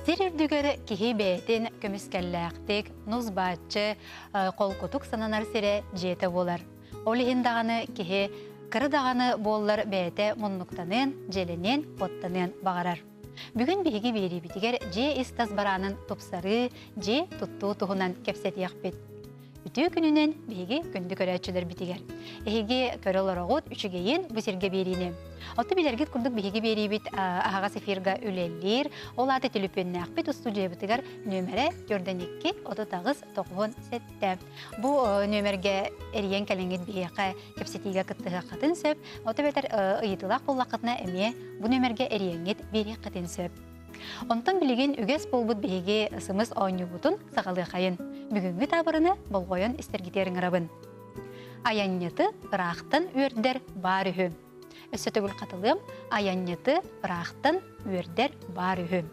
Сир үрдүгэр киһи бэйэтин көмүскэллээхтик, нус-бааччы, холкутук сананар сирэ дьиэтэ буолар. Ол иһин даҕаны киһи кыра даҕаны буоллар бэйэтэ муннуктаныан, дьиэлэниэн, уоттаныан баҕарар. Бүгүн биһиги биэриибитигэр дьиэ ис-тас бараанын тупсарыы, дьиэ туттуу туһунан кэпсэтиэхпит. Үтүө күнүнэн биһиги күндү көрөөччүлэрбитигэр. Эһиги көрө олороҕут үчүгэйин бу сиргэ биэриини. Оттон билэргит курдук биһиги биэриибит аһаҕас эфирга үлэлиир. Ол аата төлөпүөннээхпит устуудьуйабытыгар нүөмэрэ 42 38 97. Бу нүөмэргэ эрийэн кэлэҥҥит биһиэхэ кэпсэтиигэ кыттыһыаххытын сөп. Ото эбэтэр ыйытыылаах буоллаххытына эмиэ бу нүөмэргэ эрийэҥҥит биэриэххитин сөп. Онтон билигин үгэс буолбут биһиги сымыс оонньуубутун саҕалыахайын. Бүгүҥҥү таабырыны болҕойон истэргитигэр ыҥырабын. Айанньыты ыраахтан үөрдэр баар үһү. Өссө төгүл хатылыам, айанньыты ыраахтан үөрдэр баар үһү.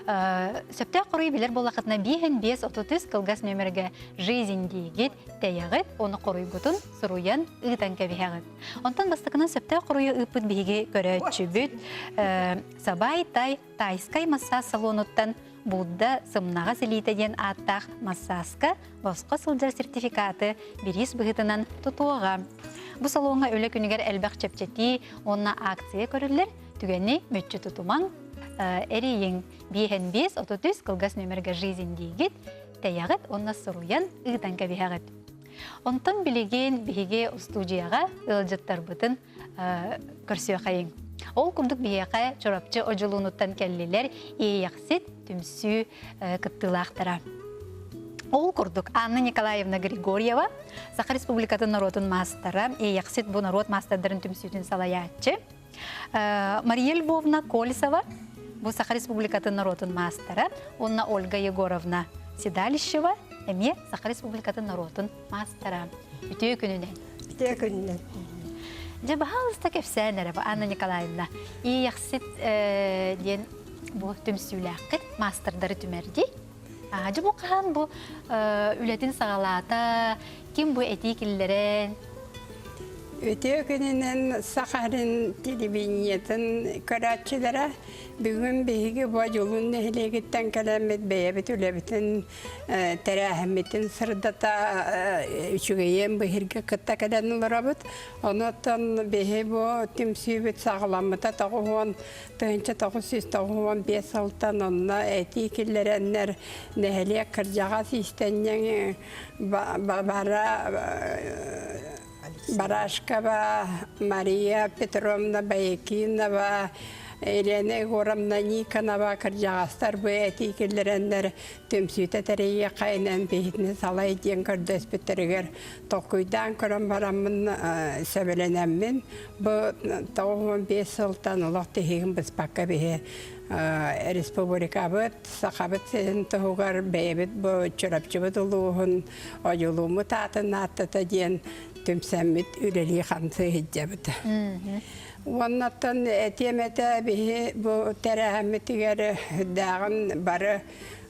Сөптөөх хоруйу билэр буоллаххытына биэһин 5 33 кылгас нүөмэргэ «Жизнь» диигит, тэйэҕит, ону хоруйгутун суруйан ыытан кэбиһэҕит. Онтон бастакынан сөптөөх хоруйу ыыппыт биһиги көрөөччүбүт Сабай Тай тайскай массаас салонуттан Будда сымнаҕас илиитэ диэн ааттаах массааска босхо сылдьар сертификаты бириис быһыытынан тутуоҕа. Бу салоҥҥа үлэ күнүгэр элбэх чэпчэтии уонна акция көрүллэр. Түгэни мүччү тутумаҥ, эрийиҥ. Биэһэн биэс 33 кылгас нүөмэргэ «Жизнь» диигит, тэйэҕит уонна суруйан ыытан кэбиһэҕит. Онтон билигин биһиги устуудьуйаҕа ыалдьыттарбытын көрсүөххэйиҥ. Ол курдук биһиэхэ Чурапчы Одьулуунуттан кэллилэр Иэйэхсит түмсүү кыттыылаахтара. Ол курдук Анна Николаевна Григорьева, Саха Республикатын норуотун маастара, Иэйэхсит бу норуот маастардарын түмсүүтүн салайааччы. Мария Львовна Колесова, бу Саха Республикатын норуотун маастара, уонна Ольга Егоровна Седалищева, эмиэ Саха Республикатын норуотун маастара. Үтүө күнүнэн. Үтүө күнүнэн. Дьэ, баһаалыста кэпсээн эрэ, Анна Николаевна. Иэйэхсит диэн бу түмсүүлээххит маастардары түмэрдий. Дьэ, бу хаһан бу үлэтин саҕалаата, ким бу этии киллэрэн? Үтүө күнүнэн Сахалин телевидениетын көрөөччүлэрэ бүгүн биһиги бу Одьулуун нэһилиэгиттэн кэлэммит бэйэбит үлэбитин тэрээһиммитин сырдата үчүгэйиэн быһырга кытта кэлэн олоробут. Онуоттан биһи бу түмсүүбүт саҕаламмыта 1995 сылтан онно этии киллэрэннэр нэһилиэк кырдьаҕас иистэнньэҥ бара Барашкова Мария Петровна Боякинова, Елена Егоровна Никонова кырдьаҕастар бу этии киллэрэннэр түмсүүтэ тэрийиэххэ инэн биһитини салай диэн көрдөспүттэригэр толкуйдаан көрөн бараммын сөбүлэнэммин бу 95 сылтан олох тиһигин быспакка биһи республикабыт Сахабыт сирин туһугар бэйэбит бу Чурапчыбыт улууһун Одьулууммут аатын ааттата диэн түмсэммит үлэлии-хамсыы сылдьабыт. Уоннаттан этиэм этэ биһи бу тэрээһиммитигэр дааҕын бары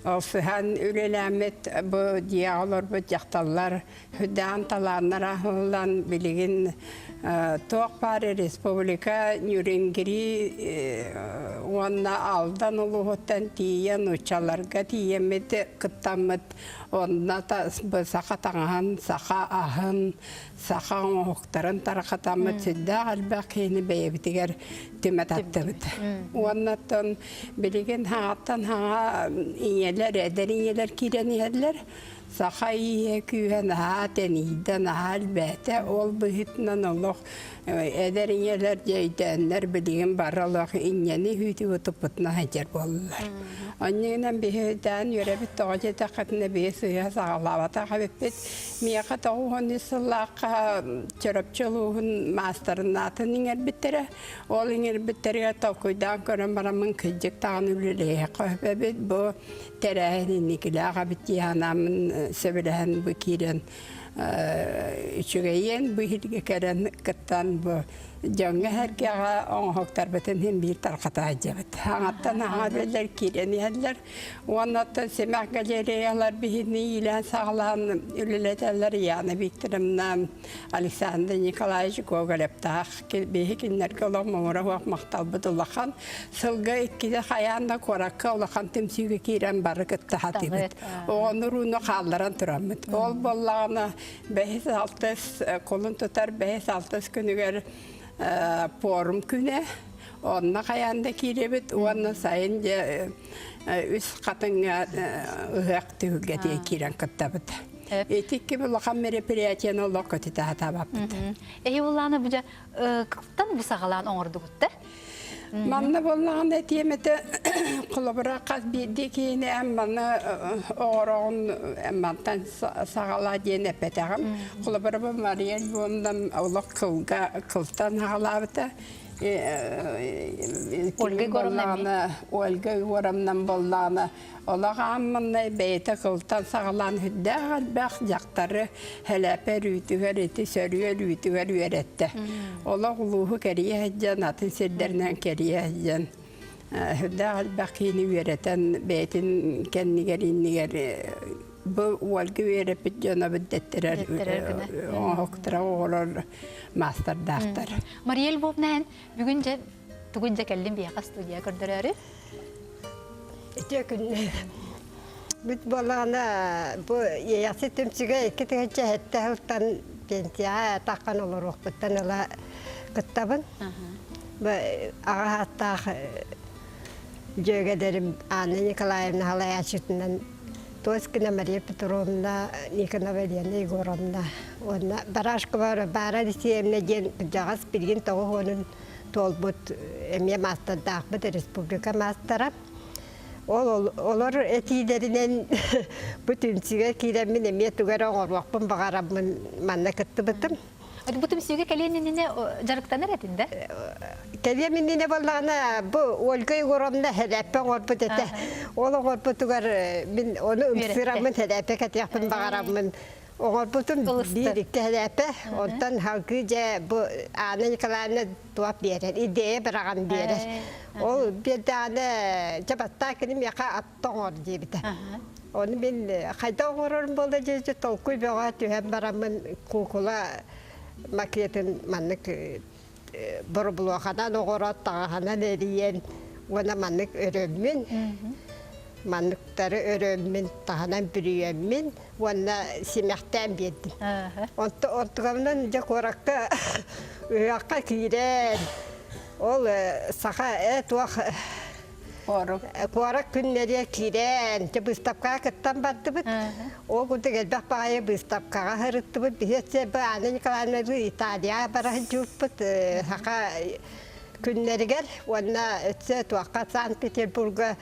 ылсыһан үлэлээммит бу дьиэҕэ олорбут дьахталлар Даан талааннара аһыллан билигин туох баар республика Нюрингри уонна Алдан улууһуттан тиийэн нууччаларга тиийэммит кыттаммыт онно саха таҥаһын, саха аһын, саха оҥоһуктарын тарҕатаммыт сүрдээх элбэх киһини бэйэбитигэр түмэ таттыбыт. Уоннаттан билигин хаҥаттан хаҥа ийэлэр, эдэр ийэлэр киирэн иһэллэр. Саха ииһэ күүһэ наһаа тэнийдэ, наһаа элбээтэ. Ол быһыытынан олох эдэр ийэлэр дьэйдээннэр билигин бары олох инньэни үүтү туппутунан сылдьар буоллулар. Онньугунан биһи өйдөөн үөрэбит тоҕо диэтэххитинэ биһи сыыһа саҕалаабатах эбиппит. Миэхэ 93 сыллаахха Чөрөпчү улууһун маастарын аатын иҥэрбиттэрэ. Ол иҥэрбиттэригэр толкуйдаан көрөн бараммын кырдьык даҕаны үлэлиэххэ сөп эбит. Бу тэрээһин инникилээх эбит дии санааммын сөбүлэһэн бу киирэн үчүгэйиэн бу иһиргэ кэлэн кыттан бу. Дьоҥҥо-сэргэҕэ оҥоһуктарбытын иһин биир тарҕата сылдьабыт. Аҥаттан аҥа үлэлэр киирэн иһэллэр. Уонна оттон Симэх галереялар биһини иилээн-саҕалаан үлэлэтэллэр Яна Викторовна, Александр Николаевич Гоголевтаах. Биһи кинилэргэ олох муҥура суох махталбыт улахан. Сылга иккитэ хайаан да куоракка улахан түмсүүгэ киирэн бары кытта сатыыбыт. Оҕону-урууну хаалларан тураммыт. Ол буоллаҕына бэһис алтыс кулун тутар бэһис алтыс күнүгэр пуорум күнэ онно хайаан да киирэбит уонна сайын дьэ үс хатыҥҥа ыһыах түһүлгэтигэр киирэн кыттабыт. Ити икки улахан мероприятиены олох көтүтэ сатаабаппыт. Эһи буллааны бу дьэ кыптан бу саҕалаан оҥордугуттар. Манна буоллаҕына этиэм этэ, холобура хас биирдии киһини эн маны оҕороҕун мантан саҕалаа диэн эппэтэҕим. Холобура бу Мария Львовна олох кылга кылтан саҕалаабыта. Ольга Егоровна Ольга Егоровна буоллаҕына олох аан маҥнай бэйэтэ кылтан саҕалаан сүрдээх элбэх дьахтары Һэлээпэ өрүүтүгэр ити сөрүө өрүүтүгэр үөрэттэ. Олох улууһу кэрийэ сылдьан, атын сирдэринэн кэрийэ сылдьан сүрдээх элбэх киһини үөрэтэн бэйэтин кэннигэр иннигэр бу Ольга үөрэппит дьоно дэттэрэр оҥоһуктара оҕолор маастардаахтар. Мария Львовна эн бүгүн дьэ тугун дьэ кэллин биһиэхэ студия көрдөрөөрү? Үтүө күн. Бүт буоллаҕына бу Иэйэхсит түмсүүгэ 2007 сылтан пенсияҕа таххан олоруохпуттан ыла кыттабын. Бу аҕа ааттаах дьүөгэлэрим Анна Николаевна салайааччытынан Тоскина Мария Петровна, Никонова Елена Егоровна уонна Барашкова Бара Алексеевна диэн кырдьаҕас билигин тоҕус уонун туолбут эмиэ маастардаахпыт республика маастара. Ол олор этиилэринэн бу түмсүүгэ киирэммин эмиэ тугу эрэ оҥоруохпун баҕараммын манна кыттыбытым. Бу түмсүүгэ кэлиэн иннинэ дьарыктанар этин да? Кэлиэм иннинэ буоллаҕына бу Ольга Егоровна һэлээппэ оҥорбут этэ. Ол оҥорбутугар мин ону ымсыыраммын һэлээппэ кэтиэхпин баҕараммын Оҥорбутум биир-икки һэлээпэ, онтон салгыы дьэ бу Анна Николаевна туох биэрэр, идея быраҕан биэрэр. Ол биэрдэҕинэ дьэ бастаан кини миэхэ атта оҥор диэбитэ. Ону мин хайдах оҥорорум буолла диэчи толкуй бөҕө түһэн бараммын куукула макетын маннык боробулуоханан оҕорот, таҥаһынан эрийэн уонна маннык өрөммүн, манныктары өрөммүн, таһынан бүрүйэммин уонна симэхтээн биэрдим. Онтугамнан дьэ куоракка ыһыахха киирэн, ол саха э туох Куорат күннэрэ киирэн, дьэ быыстапкаҕа кыттан бардыбыт. Ол курдук элбэх баҕайы быыстапкаҕа сырыттыбыт. Биһиэхэ бу Анна Николаевна Италияҕа бара сылдьыбыппыт саха күннэригэр уонна өссө туохха Санкт-Петербурга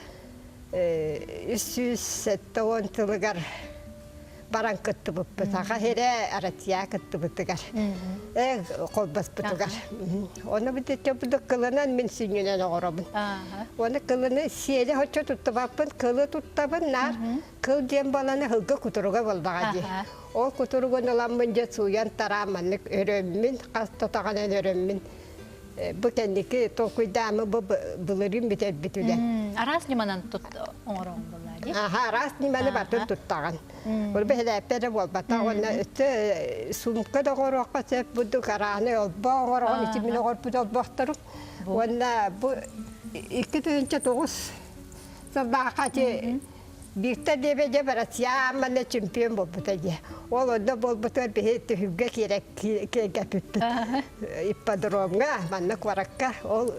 370 сылыгар баран кыттыбыппыт. Саха сирэ Россия кыттыбытыгар, холбоспутугар. Ону бүтүттэ кылынан мин сүнньүнэн оҥоробун. Оны кылыны сиэли хоччо туттубаппын, кылы туттабын, наар кыл диэн баланы һылгы кутуруга буоллаҕа дии. Ол кутуругун ыламмын дьэ сууйан тараан маннык өрөммүн, хас тотаҕынан өрөммүн бу кэнники толкуйдаамы бу былырыын бүтэрбит үлэ. Араас ньыманан тут оҥороҕун буоллаа дии. Аха, араас ньыманы бартын туттаҕын. Ол бэһэлээппэ эрэ буолбатах уонна өссө сумка да оҥоруохха сөп бурдук арааны олбох оҥороҕун ити мин оҥорбут олбохторум. Уонна бу 2009 сыллаахха ити Виктор Лебедев Россия манна чемпион буолбута дии. Ол онно буолбутугар биһи түһүлгэ киэргэппиппит. Ипподромҥа, манна куоракка ол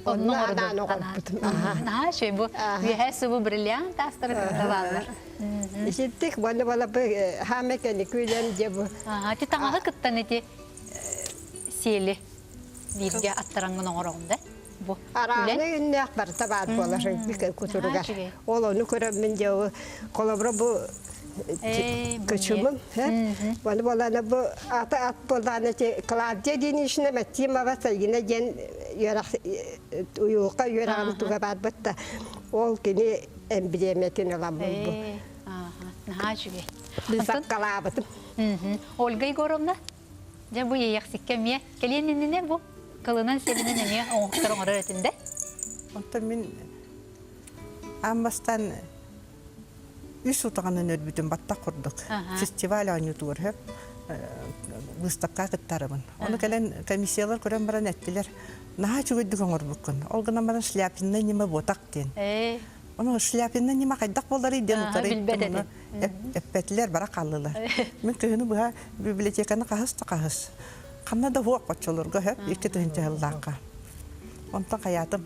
онно анаан оҥорбутум. Наһаа үчүгэй бу үөһээ субу бриллиант таастары кытта бааллар. Итинтик уонна буола бу хаамай кэнники үлэм дьэ бу. Ити таҥаһы кыттан ити сиэли бииргэ аттараҥҥын оҥороҕун да? Бу Арааны үннээх барыта баар буолар кутуругар. Ол ону көрөммүн дьэ холобура бу кычымым. Оны болана бу ата ат болана Клавдия Денисовна Матимова Сайгина диэн уйулка үөрэҕин туга барбыт да ол кини эмблеметин ыламмын бу. Наһаа үчүгэй. Быысапкалаабытым. Ольга Егоровна, дьэ бу иэйэхсиккэ эмиэ кэлиэн иннинэ бу? Кылынан сиэлинэн эмиэ оҥоһуктар оҥорор этин да? Онтон мин аан бастаан үс утаҕынан өлбүтүм баттах курдук. Фестиваль оонньуутугар хөп выставка кыттарыбын. Ону кэлэн комиссиялар көрөн баран эттилэр, наһаа үчүгэйдик оҥорбуккун. Ол гынан баран шляпиннай ньыма буотах диэн. Ону шляпиннай ньыма хайдах буоларый диэн утары билбэт эппэтилэр, бара хааллылар. Мин кыһыны быһа библиотеканы хаһыс да хаһыс. Ханна да суох оччолорго хөп 2 тыһыынча сыллаахха. Онтон хайаатым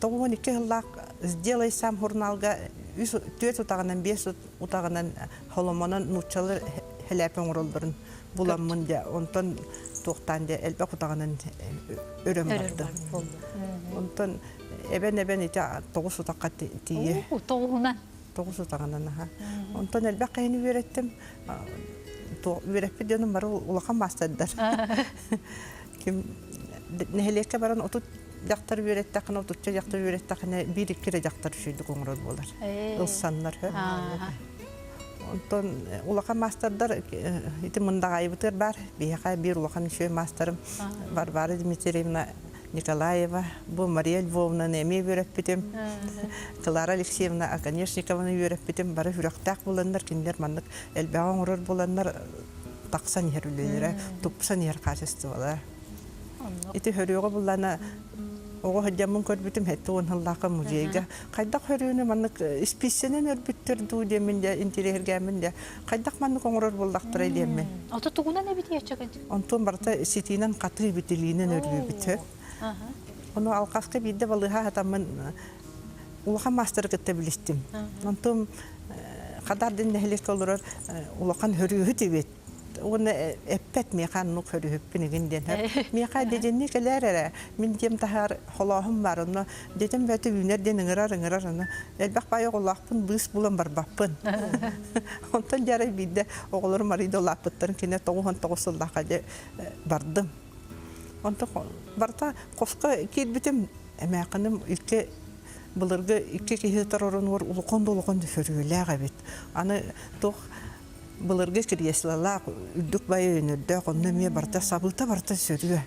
92 сыллаах «Сделай сам» журналга үс түөрт утаҕынан, биэс утаҕынан холомонон нууччалар хэлээпэ оҥороллорун буламмын дьэ онтон туохтаан дьэ элбэх утаҕынан өрөн бардым. Онтон эбэн-эбэн ити тоҕус утахха тиийэ. Тоҕуһунан? Тоҕус утаҕынан аха. Онтон элбэх киһини үөрэттим. Үөрэппит дьонум бары улахан маастардар. Ким нэһилиэккэ баран 30 дьахтар үөрэттэххинэ, отучча дьахтар үөрэттэххинэ, биир-икки эрэ дьахтар үчүгэйдик оҥорор буолар. Ылсаннар. Онтон улахан маастардар ити Мындаҕаайыбытыгар баар. Биһиэхэ биир улахан үчүгэй маастарым Варвара Дмитриевна Николаева, бу Мария Львовнаны эмиэ үөрэппитим. Клара Алексеевна Оконешникованы үөрэппитим. Бары сүрэхтээх буоланнар, кинилэр маннык элбэҕи оҥорор буоланнар тахсан иһэр үлэлэрэ, тупсан иһэр хаачыстыбалара. Ити хөрүөҕү буллана оҕо сылдьаммын көрбүтүм 70 сыллаахха музейга хайдах хөрүөнү маннык испииссэнэн өрбүттэр дуу диэммин дьэ интириэһиргээммин дьэ хайдах маннык оҥорор буоллахтарай диэммин. Ото тугунан эбит еччөкөт? Онтон барыта ситиинэн хатыы битилиинэн өрүлүбүт. Ону алҕаска биирдэ балыыһа хатаммын улахан маастары кытта билистим. Онтум Хадар диэн нэһилиэккэ олорор улахан хөрүөһүт эбит. Уонна эппэт миэхэ оннук хөрүөһүппүн игин диэн. Миэхэ дьэдьэннии кэлээр эрэ. Мин дьиэм таһаар холооһум бар. Онно дьэдьэн бөтө үүнэр диэн ыҥырар ыҥырар. Онно элбэх баай оҕолоохпун быыс булан барбаппын. Онтон дьэ биирдэ оҕолорум арыйда улааппыттарын кинэ 99 сыллаахха дьэ бардым. Онтон барыта хоско киирбитим эмээххиним икки былыргы икки киһи сытар оронугар улахан да улахан сөрүөлээх эбит. Аны туох былыргы креслолаах үрдүк бай өйөнөрдөөх онно эмиэ барыта сабыыта барыта сөрүө.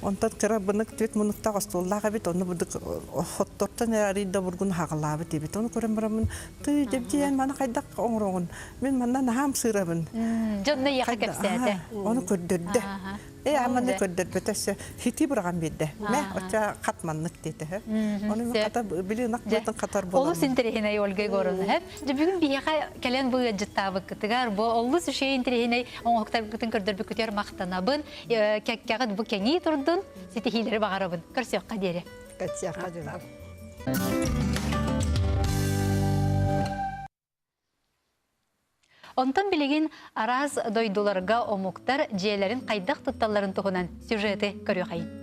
Онтон кыра бынык түөрт муннуктаах остуоллаах эбит, онно бурдук хоттортон эрэ арыйда бургун хаҕалаабыт эбит. Ону көрөн бараммын, тыы дьэбдьиэн маны хайдах оҥороҕун? Мин манна наһаам сыырабын. Дьонно ийэхэ кэпсээтэ. Ону көрдөрдө. Ээ, аманы көрдөрбөтө өссө хити быраҕан биэрдэ. Мэ, оччо хат маннык диэтэ. Ону мин хата били ынах быатын хатар буоламмын. Олус интэриэһинэй Ольга Егоровна. Һэп. Дьэ бүгүн биһиэхэ кэлэн бу ыалдьыттаабыккытыгар, бу олус үчүгэй интэриэһинэй оҥоһуктаргытын көрдөрбүккүтүгэр махтанабын. Кэккэҕит бу кэҥии турдун, ситиһиилэри баҕарабын. Көрсүөххэ диэри. Көрсүөххэ диэри. Онтон билигин араас дойдуларга омуктар дьиэлэрин хайдах тутталларын туһунан сюжеты көрүөхэйин.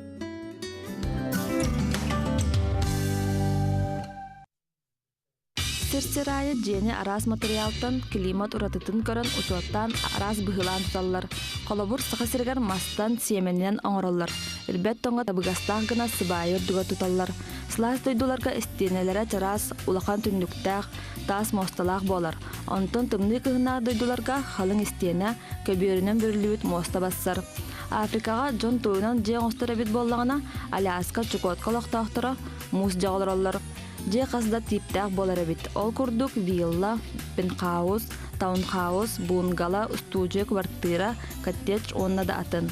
Сир-сир аайы дьиэни араас матырыйаалтан, климат уратытын көрөн учуоттаан араас быһыылаан туталлар. Холобур, Саха сиригэр мастан, сиэмэнинэн оҥороллор. Ирбэт тоҥо табыгастаах гына сыбаайа үрдүгэр туталлар. Сылаас дойдуларга истиэнэлэрэ чараас, улахан түннүктээх, таас муосталаах буолар. Онтон тымныы кыһыннаах дойдуларга халыҥ истиэнэ, көбүөрүнэн бүрүллүбүт муоста бассар. Африкаҕа дьон туйунан дьиэ оҥостор эбит буоллаҕына, Аляска, Чукотка олохтоохторо муус дьиэ олороллор. Дьиэ хас да тииптээх буолар эбит. Ол курдук вилла, пентхаус, таунхаус, бунгало, устуудьуйа кыбартыыра, коттедж уонна да атын.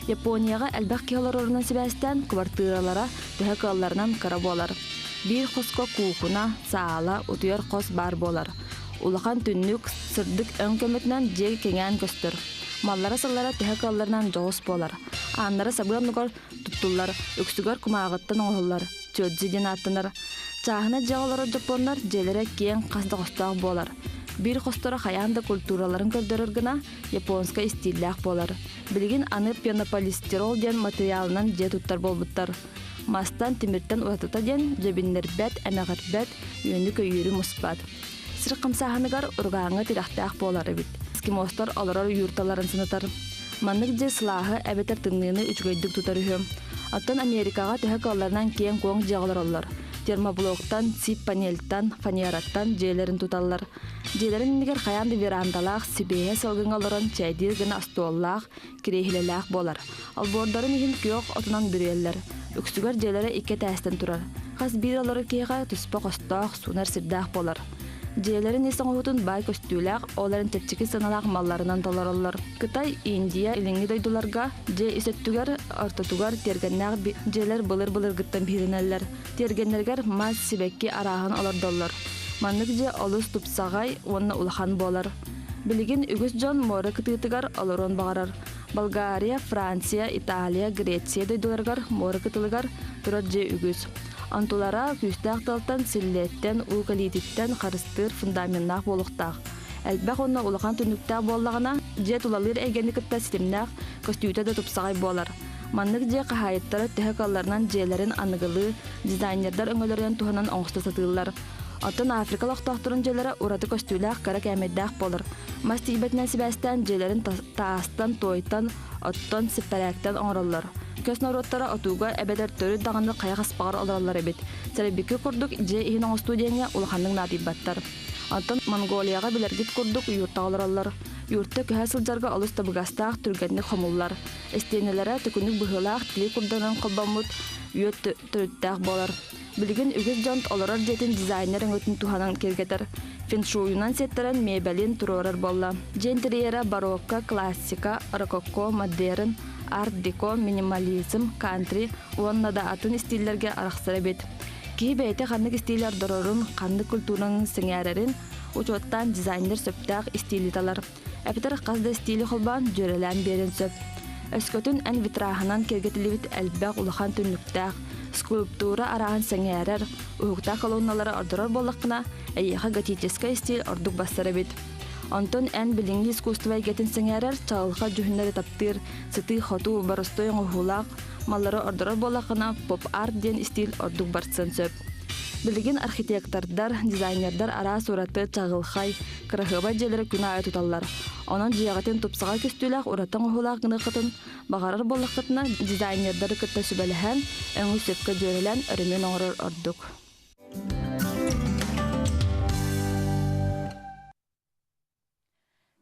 Японияҕа элбэх киһи олорорунан сибээстээн кыбартыыралара төһө кыалларынан кыра буолар. Биир хоско куукуна, саала, утуйар хос баар буолар. Улахан түннүк, сырдык өҥ көмөтүнэн дьиэ кэҥээн көстөр. Маллара-саллара төһө кыалларынан дьоҕус буолар. Ааннара сабыы оннугар туттуллар, үксүгэр кумааҕыттан оҥоһуллар, тёдзи диэн ааттанар. Чааһынай дьиэҕэ олорор дьоппуоннар дьиэлэрэ киэҥ, хас да хостоох буолар. Биир хосторо хайаан да культураларын көрдөрөр гына японскай истииллээх буолар. Билигин аны пенополистирол диэн матырыйаалынан дьиэ туттар буолбуттар. Мастан, тимиртэн уратыта диэн дьэбиннэрбэт, эмэҕирбэт, үөнү-көйүүрү муспат. Сир хамсааһыныгар ургааҥҥа тирэхтээх буолар эбит. Эскимостар олорор юрталарын санатар. Маннык дьиэ сылааһы эбэтэр тымныыны үчүгэйдик тутар үһү. Оттон Америкаҕа төһө кыалларынан киэҥ-куоҥ дьиэ олороллор. Термоблоктан, сип-панельтан, фанераттан дьиэлэрин туталлар. Дьиэлэрин иннигэр хайаан да верандалаах, сибиэһэ салгыҥҥа олорон чэйдиир гына остуоллаах, кириэһилэлээх буолар. Олбуордарын иһин күөх отунан бүрүйэллэр. Үксүгэр дьиэлэрэ икки этээстэн турар. Хас биир олорор киһиэхэ туспа хостоох, суунар сирдээх буолар. Дьиэлэрин ис оҥоһуутун баай көстүүлээх, ол эрэн чэпчэки сыаналаах малларынан толороллор. Кытай, Индия, илиҥҥи дойдуларга дьиэ ис өттүгэр, ортотугар тиэргэннээх дьиэлэр былыр-былыргыттан биһирэнэллэр. Тиэргэннэригэр мас, сибэкки арааһын олордоллор. Маннык дьиэ олус тупсаҕай уонна улахан буолар. Билигин үгүс дьон муора кытыытыгар олоруон баҕарар. Болгария, Франция, Италия, Греция дойдуларыгар муора кытылыгар турар дьиэ үгүс. Онтулара күүстээх тыалтан, силлиэттэн, уу кэлиититтэн харыстыыр фундаменнаах буолуохтаах. Элбэх уонна улахан түннүктээх буоллаҕына, дьиэ тулалыыр эйгэни кытта ситимнээх, көстүүтэ да тупсаҕай буолар. Маннык дьиэ хаһаайыттара төһө кыалларынан дьиэлэрин аныгылыы дизайнердар өҥөлөрүнэн туһанан оҥосто сатыыллар. Оттон Африка олохтоохторун дьиэлэрэ ураты көстүүлээх кыра кээмэйдээх буолар. Мас тиийбэтинэн сибээстээн дьиэлэрин таастан, туойтан, оттон, сиппэрээктэн оҥороллор. Көс норуоттара отууга эбэтэр төрүт даҕаны хайа хаспаҕар олороллор эбит. Сэрэйбиккэ курдук дьиэ иһин оҥостуу диэҥҥэ улаханнык наадыйбаттар. Оттон Монголияҕа билэргит курдук юртаҕа олороллор. Юрта көһө сылдьарга олус табыгастаах, түргэнник хомуллар. Истиэнэлэрэ төкүнүк быһыылаах тили курданан холбоммут үөт төрүттээх буолар. Билигин үгүс дьон олорор дьиэтин дизайнер өҥөтүн туһанан киэргэтэр. Фэншуйунан сиэттэрэн миэбэлин туруорар буолла. Дьиэ интерьерэ барокко, классика, рококо, модерн, арт-деко, минимализм, кантри уонна да атын истииллэргэ арахсар эбит. Киһи бэйэтэ ханнык истиили ордорорун, ханнык культуранын сэҥээрэрин учуоттаан дизайнер сөптөөх истиили талар. Эбэтэр хас да истиили холбоон дьүөрэлээн биэрэн сөп. Өскөтүн эн витраһынан киэргэтиллибит элбэх улахан түннүктээх, скульптура арааһын сэҥээрэр, уһуктаах колонналары ордорор буоллаххына, эйиэхэ готическай истиил ордук бассар эбит. Онтон эн билиҥҥи искусство эйгэтин сэҥээрэр, чаҕылхай дьүһүннэри таптыыр, сытыы-хотуу, боростуой оҥоһуулаах маллары ордорор буоллаххына, поп-арт диэн истиил ордук барсыан сөп. Билигин архитектордар, дизайнердар араас ураты, чаҕылхай, кыраһыабай дьиэлэри күн аайы туталлар. Онон дьиэҕитин тупсаҕай көстүүлээх ураты оҥоһуулаах гыныаххытын баҕарар буоллаххытына, дизайнердары кытта сүбэлэһэн, өҥү сөпкө дьүөрэлээн өрөмүөн оҥорор ордук.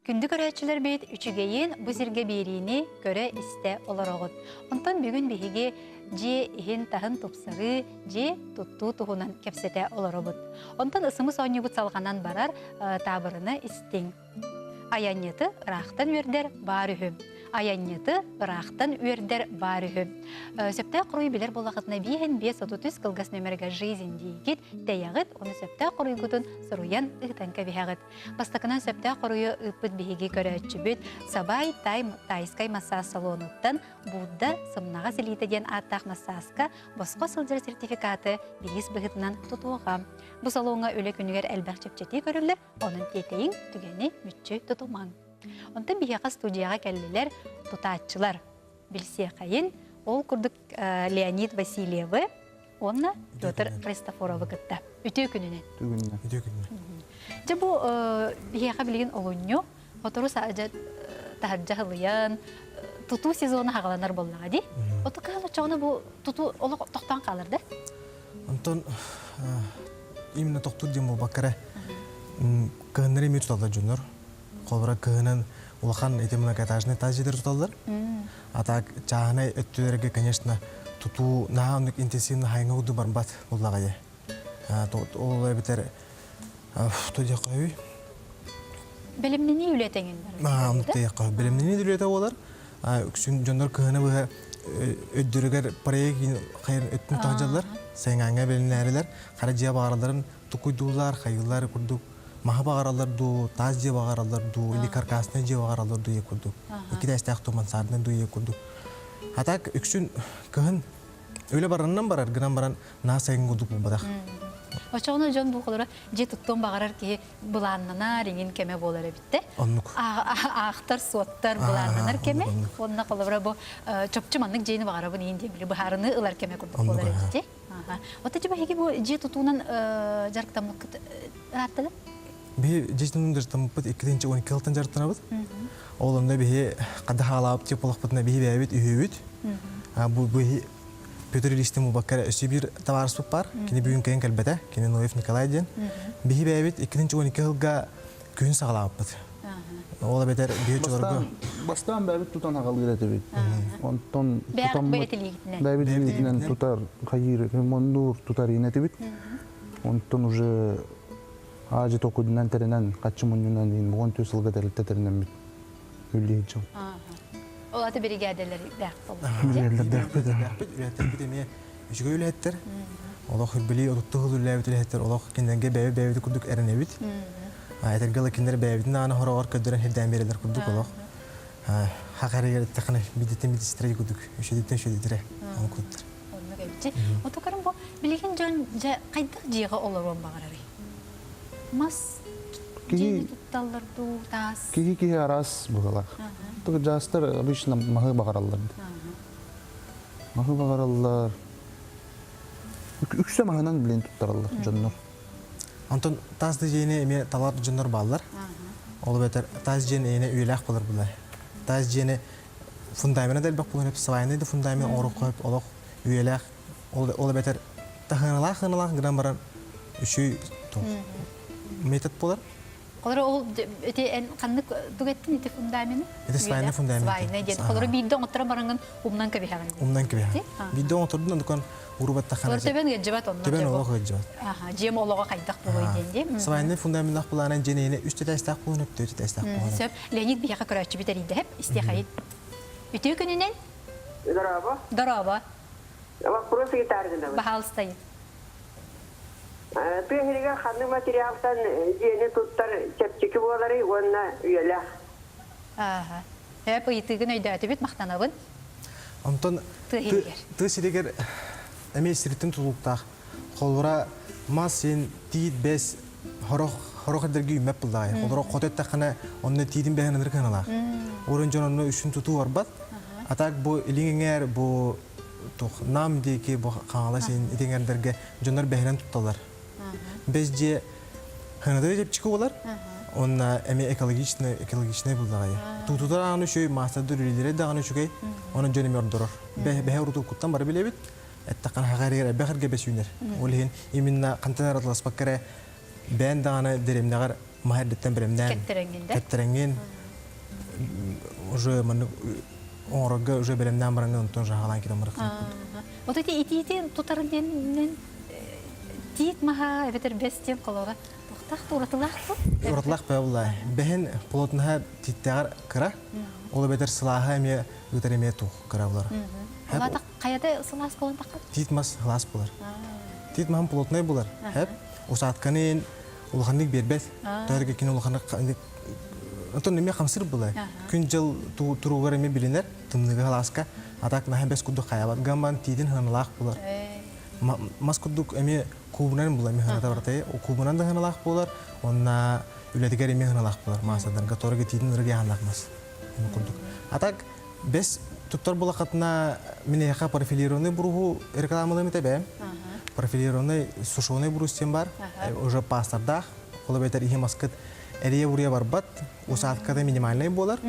Күндү көрөөччүлэрбит үчүгэйин бу сиргэ биэриини көрө-истэ олороҕут. Онтон бүгүн биһиги дьиэ иһин-таһын тупсарыы, дьиэ туттуу туһунан кэпсэтэ олоробут. Онтон ысымыс оонньуубут салҕанан барар таабырыны истиҥ. Айанньыты ыраахтан үөрдэр баар үһү. Айанньыты ыраахтан үөрдэр баар үһү. Сөптөөх хоруйу билэр буоллахытына биэһин 533 кылгас нөмергэ жизнь диигит, тэйэҕит, ону сөптөөх хоруйгутун суруйан ыытан кэбиһэҕит. Бастакынан сөптөөх хоруйу ыыппыт биһиги көрөөччүбүт Сабай Тай тайскай массаас салонуттан Будда сымнаҕас илиитэ диэн ааттаах массааска босхо сылдьар сертификаты бириис быһыытынан тутуоҕа. Бу салоҥҥа үлэ күнүгэр элбэх чэпчэтии көрүллэр, онон тиэтэйиҥ, түгэни мүччү тутумаҥ. Онтон биһиэхэ студияҕа кэллилэр тутааччылар. Билсиэхэйин, ол курдук Леонид Васильевы уонна Петр Христофоровы кытта. Үтүө күнүнэн. Үтүө күнүнэн. Дьэ бу биһиэхэ билигин олунньу, сотору таһырдьа һылыйан, тутуу сезона хаҕаланар буоллаҕа дии. Оту кыһыл оччоҕуна бу тутуу олох тохтоон хаалар да? Онтон именно тохтуур диэн буолбакка эрэ кыһыннары эмиэ туталлар дьоннор. Холобура кыһынын улахан ити многоэтажный таас дьиэлэр туталлар. А так чааһынай өттүлэргэ, конечно, тутуу наһаа оннук интенсивно хайыҥа курдук барбат буоллаҕа дии. Ол эбэтэр то диэххэ Бэлэмнэнии үлэтэ эҥин барар. Оннук диэххэ бэлэмнэнии үлэтэ буолар. Үксүн дьоннор кыһыны быһа өйдөрүгэр проект хайын өттүн таһдьаллар, сайыҥааҥҥа бэлэмнээрилэр, хара дьиэ баҕаралларын тукуйдууллар, хайыыллар курдук маһы баҕараллар дуу, таас дьиэ баҕараллар дуу, или каркасный дьиэ баҕараллар дуу курдук. Икки тээстээх дуу, мансардный дуу курдук. А так үксүн кыһын үлэ баранынан барар, гынан баран наа сайын курдук буолбатах. Очоҕуна дьон бу холоро дьиэ туттуон баҕарар киһи былааннанар иҥин кэмэ буолар эбиттэ. Оннук. Аахтар, суоттар, былааннанар кэмэ. Онно холобура бу чопчу маннык дьиэни баҕарабын иин диэн били быһаарыныы ылар кэмэ курдук буолар эбит. Ото типа эһиги бу дьиэ тутуунан дьарыктаммыккыт ырааттыгыт? Биһи дьиэтин дьарыктаммыппыт 2012 сылтан дьарыктанабыт. Ол онно биһи хадда хаалаабыт тип болохпутуна биһи бэйэбит үһүөбүт. Бу биһи Петр Ильичтин Мубаккар өссө биир табаарыспыт бар. Кини бүгүн кэлэн кэлбэтэ. Кини Ноев Николай диэн. Биһи бэйэбит 2012 сылга күһүн саҕалаабыппыт. Ол эбэтэр биһи чолорго Бастаан бэйэбит тутан аҕалыыр этибит. Онтон тутаммыт бэйэбит илиитинэн тутар, хайыыр, моннуур тутар этибит. Онтон уже аажы токудунан тэринэн, хаччы мунньунан иин 13 сылга тэрилтэ тэринэммит үллиһит дьон. Ол аты биригээдэлэрдээх Биригээдэлэрдээхпит. Үлэһиттэрбит эмиэ үчүгэй үлэһиттэр. Олох били отутту сыл үлэлээбит үлэһиттэр олох кинилэргэ бэйэ бэйэбит курдук эрэнэбит. Этэргэ ыла кинилэр бэйэбитин ааны хороҕор көрдөрөн сирдээн биэрэллэр курдук олох. Хахарыгар эттэххинэ бидиттэн бидистэрэ курдук, үчүдүттэн үчүдүтэрэ ол курдуктар. Оннук эбит. Отукарым бу билигин дьон дьэ хайдах дьиэҕэ олоруон баҕарарый? Мас дьиэни тутталлар дуу, таас? Киһи киһи араас быһыылаах. Жаастар обычно маһы баҕараллар. Маһы баҕараллар. Үксэ маһынан билин туттараллар дьоннор. Онтон таас да дьиэни эмиэ талар дьоннор бааллар. Ол эбэтэр таас дьиэн эйэнэ үйэлээх болар булар. Таас дьиэни фундамена да элбэх буолан свайный да фундамент оҥоруохха сөп олох үйэлээх ол эбэтэр таһыаналаах ыаналаах гынан баран үчүгэй метод буолар. Холоро ол ити эн ханнык тугэттин ити фундамены? Ити свайный фундамент. Свайный диэн. Холоро биирдэ оҥотторон бараҥын умнан кэбиһэҕин. Умнан кэбиһэҕин. Биирдэ оҥоттордун онтукан урубаттаххана. Олор төбөн ыалдьыбат онно. Төбөн олох ыалдьыбат. Аха, дьиэм олоҕо хайдах буолуой диэн дии. Свайный фундаменнаах булаанан дьиэни үс тэтээстээх буолан өптөө тэтээстээх буолан. Сөп. Леонид биһиэхэ көрөөччүбүт эрийдэһэп истиэхэйин. Үтүө күнүнэн. Дорообо. Дорообо. Вопрос ыйытааргынабын. Баһаалыстайын. Тыа сиригэр ханнык материалтан дьиэни туттар чэпчэки буоларый уонна үйэлээх? Ааха. Эп ыйытыыгын өйдөөтүбүт, махтанабын. Онтон тыа сиригэр эмиэ сириттэн тутулуктаах. Холобура, мас син тиит бэс хорох хорох эрдэргэ үүммэт буллаҕай. Холобура, хото эттэххинэ, онно тиитин бэһин ынырык ыналаах. Орон дьон онно үсүн тутуу барбат. А так бу илиҥ эҥээр бу туох нам диэки бу Хаҥалас итиҥэрдэргэ дьоннор бэһинэн тутталлар. Бэс дьиэ ханадыр чэпчэки буолар, уонна эмиэ экологичный экологичный буллаҕай. Туутутар даҕаны үчүгэй, маастардар үлэлиирэ даҕаны үчүгэй, онон дьон эмиэ ордорор. Бэһэ урутуккуттан бары билэбит, эттэххинэ хаҕа эригэр элбэх эргэ бэс үүнэр. Ол иһин именно хантан аратыласпакка эрэ бэйэн даҕаны дэриэбинэҕэр маһа эрдэттэн бэлэмнээн кэттэрэҥҥин уже маннык оҥорорго уже бэлэмнээн бараҥҥын онтон жаһалаан киирэн барахсан курдук. Вот эти итиити тутарын диэнинэн тиит маһа эбэтэр бэс диэн холоро тохтах уратылаах бу? Уратылаах бэ булла. Бэһин плотнаһа тииттээҕэр кыра, ол эбэтэр сылааһа эмиэ ыытар эмиэ туох кыра булар. Улаата хайата сылаас буолан таххар? Тиит мас сылаас булар. Тиит маһын плотнай булар. Хэп усаатканы улаханнык биэрбэт. Тоҕо кини улаханнык Онтон эмиэ хамсыр была. Күн-дьыл туругар эмиэ билинэр, тымныыга халааска, а так наһаа бэс курдук хайабат. Гамман тиитин хыналаах булар. Мас курдук эмиэ куубунан була эмиэ хыната баратай. Куубунан да хыналаах буолар, онна үлэтигэр эмиэ хыналаах буолар. Маасадарга торга тиитин ырыга яханлаах мас. Курдук. А так Бэс туттар булахатына мин эһиэхэ профилированный буруһу рекламалыам этэ бэйэм. Профилированный сушеный брус диэн бар. Уже пастардаах. Ол эбэтэр иһи маскыт эрийэ-буруйа барбат. Усадката минимальный буолар.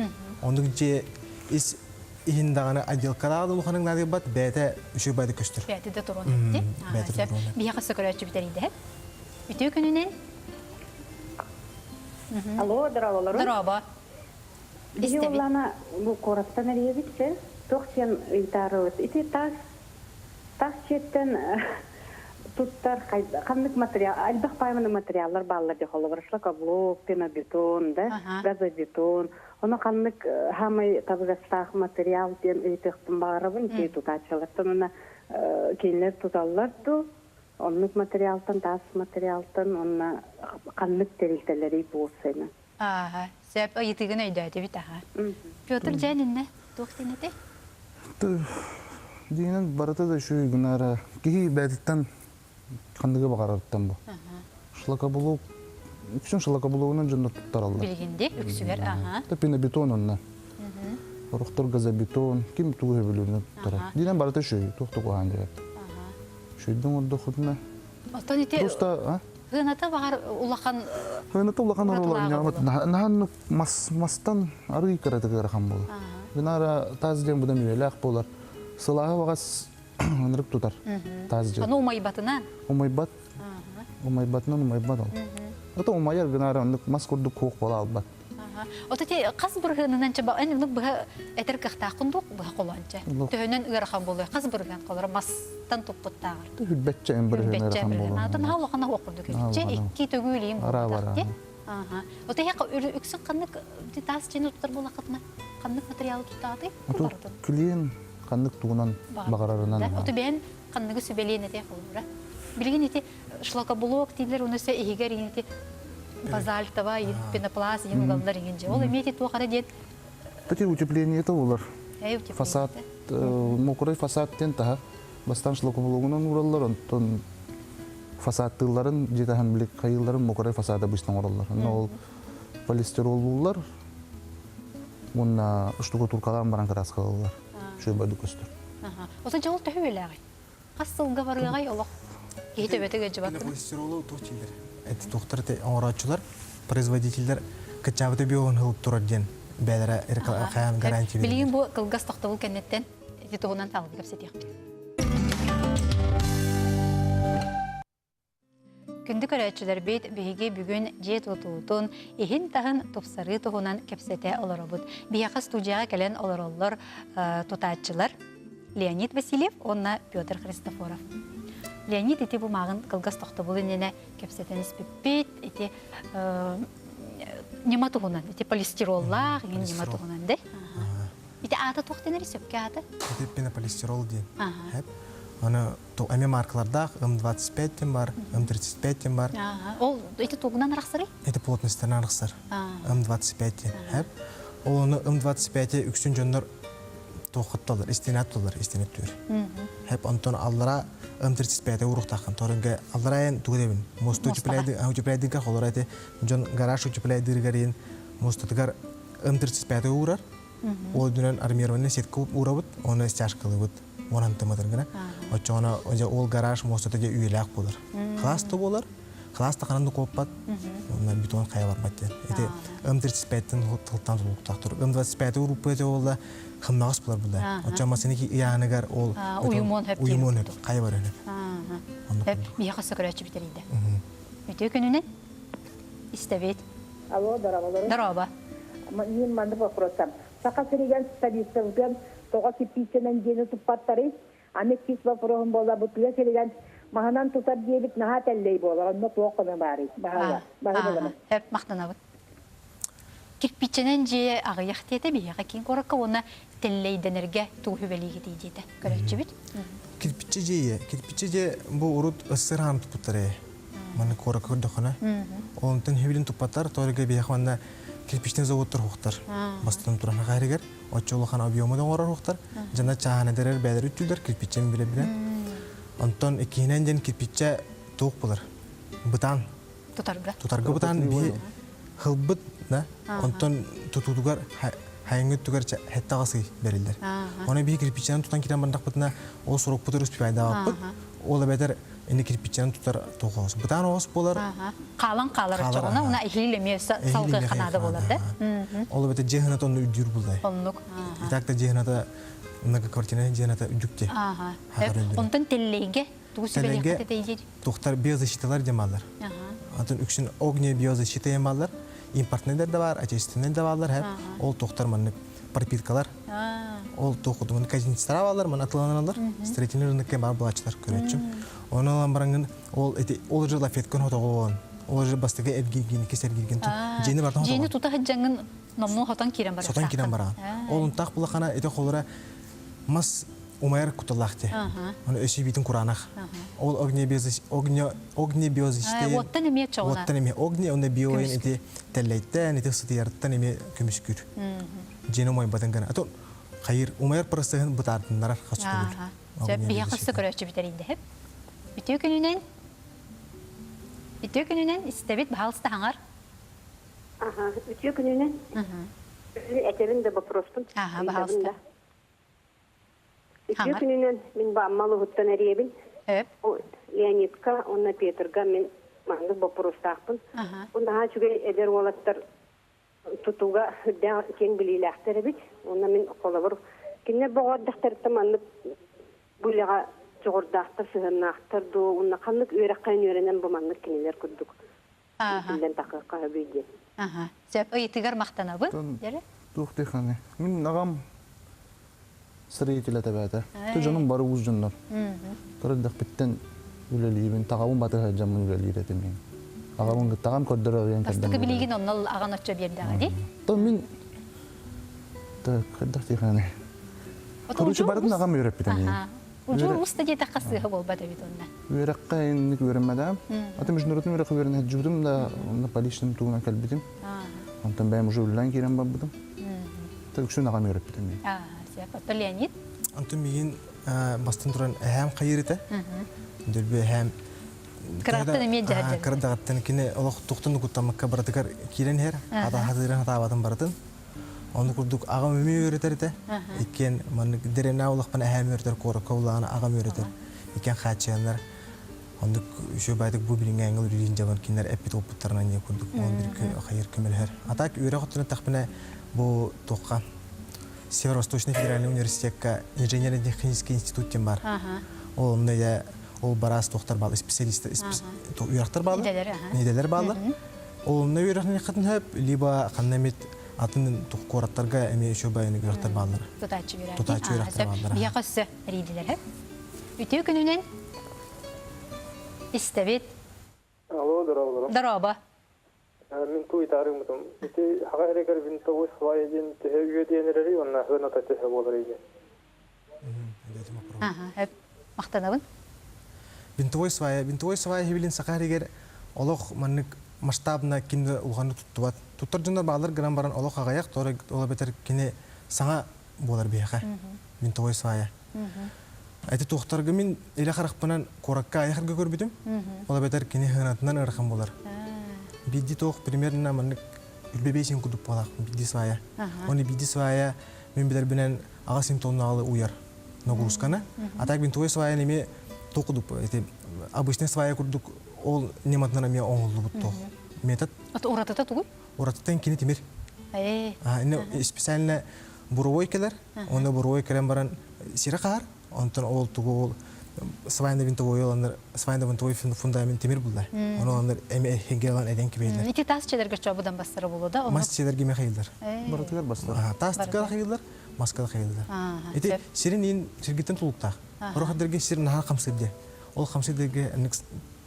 Оннук дьиэ ис иһин даҕаны отделкалаах да улаханнык наадыйбат, бэйэтэ үчүгэй байды көстөр. Бэйэтэ да туруон эбит. Сөп. Биһиэхэ өссө көрөөччү бүтэрийдэһэ. Үтүө күнүнэн. Алло, здраволору. Дорообо. Биһи уоллаана бу куораттан эрийэбит чэ, туох диэн ыйытаарыбыт. Ити таас таас дьиэттэн туттар ханнык материал элбэх пааманы материаллар бааллар дии холобур шлакоблок, пенобетон, да, газобетон. Ону ханнык хаамай табыгастаах материал диэн ыйытыахпын баҕарабын ити тутааччылартан уонна кинилэр туталлар дуу оннук материалтан таас материалтан уонна ханнык тэрилтэлэрий буолсайна Ааһа, сөп ыйытыгын өйдөөтүбүт аха. Петр дьээн иннэ туох диэн этэй? Дьиҥинэн барыта да үчүгэй гынара киһи бэйэтиттэн ханныгы баҕарарыттан бу. Шлакоблок үксүн шлакоблогунан дьоннор туттараллар. Билигинди үксүгэр аха. Пенобетон онно. Орохтор газобетон, ким тугу сөбүлүүрүнэн туттарар. Динэн барыта үчүгэй, туох да куһаҕан диэбэт. Үчүгэйдик оҥордоххутуна Оттон ити Просто, а? Хыната баҕар улахан Хыната улахан оруоланньаабыт. Наһан мас мастан арый кыратык ыарахан буолар. Гынара таас диэн будан үйэлээх буолар. Сылааһы баҕас ынырык тутар таас дьиэ. Аны умайбатынан. Умайбат. Умайбатынан умайбат ол. Это умайар гынара оннук мас курдук куох буола албат. Ото ти хас бырыһыанынан чаба эн оннук быһа этэр кыахтааххын дуо быһа холоонча. Төһөнөн ыарахан буолуой хас бырыһыан холоро мастан туппуттааҕар. Хүрбэтчэ эн бырыһыан ыарахан буолуо. Атын наһаа улахан оһох курдук эбит. Икки төгүл Ара ти. Аха. Ото үксүн ханнык таас дьиэни тутар буоллаххытына ханнык материалы туттаҕытый? Клиент ханнык тугунан баҕарарынан. Ото бэйэн ханныгы сүбэлиэн этэ холобура. Билигин ити шлакоблок дииллэр уну се иһигэр ити базальтова пенопласт иһин угаллар иҥин же. Ол эмиэ ити туох эрэ диэн Ити утепление-то болар. Фасад, мокрый фасад диэн таһа. Бастаан шлакоблогунан уураллар, онтон фасадтыылларын дьиэ таһын били хайыылларын мокрый фасад обычно оҥороллор. Онно ол полистироллууллар уонна штукатуркалаан баран кырааскалыыллар. Үчүгэй көстөр. Ото дьол төһө үлээҕий? Хас сылга барыаҕай олох? Киһи төбөтө ыалдьыбат. Полистиролу туох дииллэр? Эти туохтар оҥорооччулар, производителлэр кыччаабыта биоһун ылып турар диэн бээлэрэ хайаан гарантия Билигин бу кылгас тохтобул кэнниттэн ити туһунан салгыы кэпсэтиэхпит. Күндү көрөөччүлэрбит, биһиги бүгүн дьиэ тутуутун, иһин-таһын тупсарыы туһунан кэпсэтэ олоробут. Биһиэхэ студияҕа кэлэн олороллор тутааччылар Леонид Васильев уонна Петр Христофоров. Леонид ити бу мааҕын кылгас тохтобул иннинэ кэпсэтэн испиппит. Ити ньыма туһунан, ити полистироллаах ньыма туһунан дэ. Ити аата туох дэнэр сөпкө аата? Ити пенополистирол диэн. Аны эмиэ маркалардаах М25 диэн бар, М35 диэн бар. Ол ити тугунан арахсарый? Ити плотностьтан арахсар. М25 диэн. Хэп. Ол ону М25 үксүн дьоннор туоххатталар, истинат тулар, истинет түөр. Хэп онтон аллара М35 уруктаахын торынга аллара эн тугу дебин мосту утепляйдыга холора эти дьон гараж утепляйдырыгар мостутугар М35 уурар. Ол үрдүнэн армированный сетка уурабыт, оны стяжкалыыбыт. Уон тымытыр гына. Оччоҕуна ол гараж муостата дьэ үйэлээх буолар. Халаас да буолар, халаас да ханан да куоппат, онно бетон хайа барбат диэн. Ити М35-тэн тылтан тулуктаах тур. М25 ууруппут этэ буолла, хымнаҕас булар була. Оччо массыына ыйааныгар ол уйумуон хөп уйумуон хөп хайа барар хөп. Хөп миэхэ сөкөрөөччү бүтэрийдэ. Үтүө күнүнэн истэбит. Алло, дорооболорун. Дорообо. Мин маннык вопросам. Саха сиригэр столицабытыгар тоҕо кирпииччэнэн дьиэни туппаттарый? Аны иккис вопроһум буолла, бу тыа сиригэр маһынан тутар диэбит наһаа тэллэй буолар, онно туох көмө баарый? Баһыйа. Баһыйа Хөп, махтанабыт. Кирпииччэнэн дьиэ аҕыйах диэтэ биһиэхэ киин куоракка уонна тэллэйдэнэргэ тугу сүбэлиигитий диэтэ көрөөччүбүт. Кирпиччэ дьиэ, кирпиччэ дьиэ бу урут СССР хаан туппуттар ээ. Манна куоракка көрдөххүнэ. Онтон хибилин туппаттар, тоҕо биһиэхэ манна кирпичный заводтар хуохтар. Бастатан туран хаһарыгар оччо улахан объему да оҥорор хуохтар. Дьана чааһына дэрэр бээлэр үттүүлэр кирпиччэни билэ-билэ. Онтон иккиһинэн диэн кирпиччэ туох булар? Бытаан. Тутарга. Тутарга бытаан биһи хылбыт да онтон тутуутугар хайыҥҥы өттүгэр хэттэҕас ый бэриллэр. Оны биһи кирпиччэнэн тутан киирэн бардахпытына ол сорукпутур успевайдаабаппыт. Ол эбэтэр ини кирпиччэнэн тутар тоҕоос. Бытаан оҕос буолар. Хаалан хаалар оччоҕуна уна иһиил эмиэ салгыы ханаада буолар да. Ол эбэтэр дьиэ хыната онно үрдүүр буллай. Оннук. Итак да дьиэ хыната многоквартирная дьиэ хыната үрдүкте. Онтон тэллэйгэ тугу сүбэлиэххит этэй Тухтар биозащиталар диэн бааллар. Атын үксүн огне биозащита диэн бааллар. Импортнайдар да бар, отечественнай да бааллар. Хеп. Ол тухтар маннык пропиткалар. Ол туох казинецтара бааллар, ман атыланалар. Строительный рынокка бар булааччылар көрөччүм. Оны алан барангын ол эти ол же лафеткын хотоҕоон, ол же бастакы эргиргин, кис эргиргин дьиэни бартан Дьиэни тута сылдьаҥҥын номнуо хотон киирэн барар. Сотон киирэн бараҕын. Ол унтаах булахана ити холура мас умайар куталаах те. Оны өсүй битин кураанах. Ол огнебиозичтейн Уоттан эмиэ чоҕуна. Уоттан эмиэ огне, онно биоин ити тэллэйттэн, ити сытыйарыттан эмиэ көмүскүүр. Дьиэни умайбатын гына. Ато хайыр умайар процеһын бытаардыннарар хас төгүл. Сөп, биһиэхэ хасса көрөөччү бүтэрийдэһип. Үтүө күнүнэн Үтүө күнүнэн истэбит баһаалыста хаҥар. Аха, үтүө күнүнэн. Этэбин да вопроспун. Аха, баһаалыста. Үтүө күнүнэн мин бааммал уһуттан эриэбин. Өп. Леонидка уонна Петрга мин. Маннык боппуруостаахпын. Бу наһаа үчүгэй эдэр уолаттар тутууга үрдээх киэҥ билиилээхтэр эбит. Уонна мин холобур кинилэр боҕордохторуттан маннык бу үлэҕэ дьоҕурдаахтар, сыһыаннаахтар дуу, уонна ханнык үөрэххэ үөрэнэн бу маннык кинилэр курдук иитиллэн тахыахха сөбүй диэн. Аха. Сөп ыйытыгар махтанабын. Дьэрэ. Туох диханы. Мин аҕам строитель этэбээтэ. Ту дьонум бары уус дьоннор. Көрөрдөхпүттэн үлэлиибин, таҕабын батыһа дьаммын үлэлиир этим мин. Аҕабын таҕам көрдөрөр диэн Бастакы билигин онно аҕан оччо биэрдэҕэ дии. То мин так хайдах диханы. Короче, барытын аҕам үөрэппитэ мин. Удьуор уста диэтэххэ сыыһа буолбат эбит онно. Үөрэххэ инник үөрэммэтэм. Аты международный үөрэххэ үөрэнэ сылдьыбытым да, онно по личным тугунан кэлбитим. Онтон бэйэм уже үлэлээн киирэн барбытым. Үксүн аҕам үөрэппитэ мин. Сөп. Оттон Леонид? Онтон миигин бастан туран эһээм хайыыр этэ. Дөлбү эһээм Кыраттан эмиэ дьаһадьар. Кырадаҕыттан кини олох тухтан куттаммакка барытыгар киирэн иһэр. Хатыырын хатаабатын барытын. Ону курдук аҕам эмиэ үөрэтэр этэ. Иккиэн маннык дэрэнээ улахпын эһээм үөрэтэр, куоракка улаана аҕам үөрэтэр. Иккиэн хааччыйаннар оннук үчүгэй баайдык бу билиҥҥээҥҥи үлэлиин дьабан кинилэр эппит уоппуттарынан диэн курдук ол бир хайыр көмөлөһөр. А так үөрэх өттүнэн эттэхпинэ бу туохха Северо-Восточный федеральный университекка инженерно-технический институт диэн бар. Ол онно я ол бараас туохтар баал специалист үөрэхтэр бааллар. Идэлэр бааллар. Ол онно үөрэхниэххитин сөп, либо ханна эмит атын куораттарга эмиэ үчүгэй байаны үөрэхтэр бааллар. Тутааччы үөрэхтэр. Тутааччы үөрэхтэр бааллар. Биһиэхэ өссө эрийдилэр. Үтүө күнүнэн истэбит. Алло, здорово. Дорообо. Мин туу итаарыыммытым. Ити хаҕа эрэгэр винтовой свая диэн төһө үө диэн эрэри уонна хыаната төһө буолар диэн. Аха, махтанабын. Винтовой свая, винтовой свая хибилин саха эригэр олох маннык масштабна ким да улаханнык туттубат. Туттар дьоннор баалар гынан баран олох аҕыйах, ол эбэтэр кини саҥа буолар биһиэхэ. Винтовой свая. Эти туохтарга мин илэ харахпынан куоракка айахарга көрбүтүм. Ол эбэтэр кини хыанатынан ыарахан буолар. Биирди туох примерно маннык үлбэбиэсин курдук буолаах биирди свая. Оны биирди свая мин билэрбинэн аҕа симптомнаалы уйар нагрузканы. А так винтовой свая эми туох курдук эти обычный свая курдук ол нематынан эмиэ оҥоһуллубут туох метод. Уратыта тугуй? Уратыттан кини тимир. Специально буровой кэлэр, Онно буруой кэлэн баран сире хаһар, онтон ол тугу ол свайна винтовой оланнар свайна винтовой фундамент тимир булла. Ону оланнар эми хенге алан эден кибейлер. Ити тас челерге чобудан бастара болу да? Мас челерге ме хайылдар. Барытыгар бастар. Тас тыкар хайылдар, маскада хайылдар. Ити сирин ин сиргиттен тулуктаах. Орохадерге сир наха хамсырде. Ол хамсырдерге ник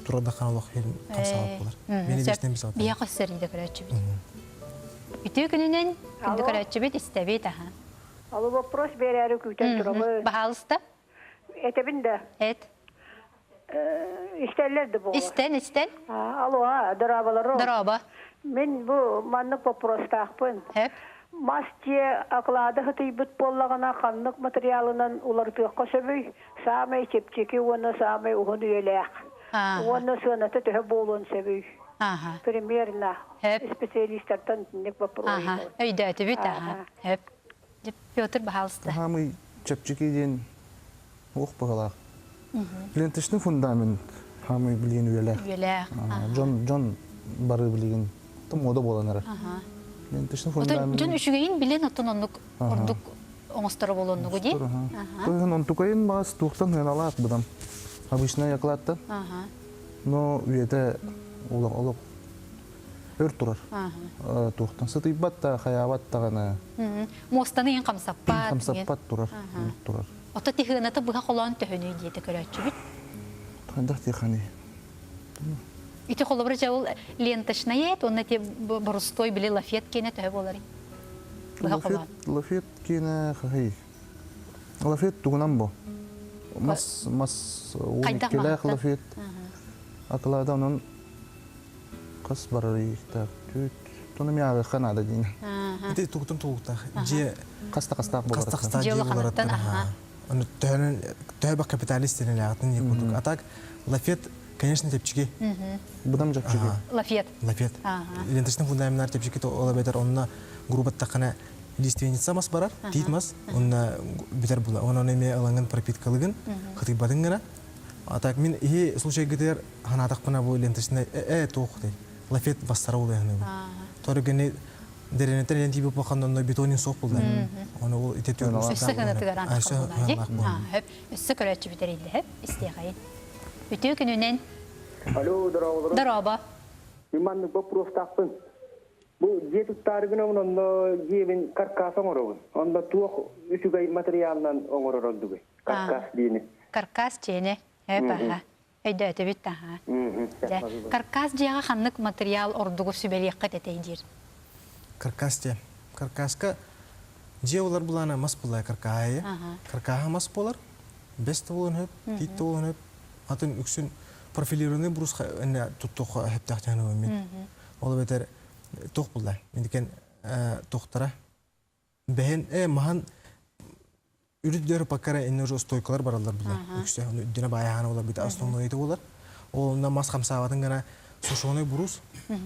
турада ханалох херин хамсаалап болар. Мени бистен бисалат. Бия көссөр иде көрөчүбүт. Үтүө күнүнэн күндү көрөөччүбүт истэбит аха. Алло, вопрос берәри күтен турабы. Баһаалыста. Этебин да. Эт. Истеллер де бу. Истен, истен. Алло, дорабалар. Дороба. Мен бу маннык вопростаахпын. Хеп. Мас дьиэ аклаады хытыйбыт буоллаҕына ханнык материалынан уларытыахха сөбүй? Саамай чэпчэки уонна саамай уһун үйэлээх. Уонна сыаната төһө буолуон сөбүй? Аха. Примерно. Хөп. Специалистартан итинник вопрос. Аха. Өйдөөтүбүт аха. Хөп. Петр баһаалыста. Хаамый чэпчэки диэн уох быһалаах. Ленточный фундамент хаамый билигин үйэлээх. Үйэлээх. Дьон дьон бары билигин мода буолан эрэр. Ленточный фундамент. Дьон үчүгэйин билэн оттон оннук ордук оҥосторо буолуоннугу дии. Туйун онтукайын баас туохтан ыаналаах быдам. Обычная окладтан. Но үйэтэ олох олох өр турар. Туохтан сытыйбат да, хайаабат даҕаны. Муостаны иһин хамсаппат. Хамсаппат турар, турар. Ото тиһыаната быһа холоон төһөнүй диэтэ көрөөччүбүт. Хайдах тиэханий? Ити холобура дьэ ол ленточная уонна ти борустой били лафет киэнэ төһө буоларый? Быһа холоон. Лафет киэнэ хаһый? Лафет тугунан бу? Мас мас 12-лээх лафет. Акылаада онон хас барарый так түт тону ми ааҕыахха наада диин. Ити тугутун тулуктаах дьиэ хаста хастаах буолар. Хаста хастаах дьиэ буоларыттан. Ону төһөнөн төһө бак капиталист дэнилээҕитин не курдук. А так лафет конечно чэпчэки. Быдам чэпчэки. Лафет. Лафет. Ленточный фундаменттар чэпчэки ол эбэтэр онно грубаттаххына лиственница мас барар, тиит мас, онно бүтэр була. Онон эмиэ ылаҥын пропиткалыгын, хытыйбатын гына. А так мин иһи случайгытыгар ханаатахпына бу ленточный э туох дей лафет бастара улыһыныбын. Торы гени деренетен лен тиби пахан онно бетонин суох булдар. Оны ол ите төр Өссө кынатыгар антах булла ди. Хөп өссө көрөөччү бүтерилде хөп истиэхэйин. Үтүө күнүнэн. Алло, дорооболорун. Дорообо. Мин маннык боппуруостаахпын. Бу дьиэ туттаары гынабын, онно дьиэбин каркас оҥоробун. Онно туох үчүгэй материалынан оҥорор ордугуй? Каркас диэни. Каркас дьиэни. Эп аха. Өйдөөтүбүт аха. Дьэ, каркас дьиэҕэ ханнык материал ордугу сүбэлиэххит этэй диир? Каркас дьиэ. Каркаска дьиэ улар булаана мас буллай каркаһайы. Каркаһа мас буолар. Бэс да буолуон сөп, тиит да буолуон сөп. Атын үксүн профилированный брус туттуохха сөптөөх дьаһаныбын мин. Ол эбэтэр туох булла? Индикен туохтара бэһин э маһан үрүт дөр паккара инне уже стойкалар бараллар булар. Үксэ оны үрдүнэ баайаһана болар бит основной болар. Ол онно мас хамсаабатын гына сушеный брус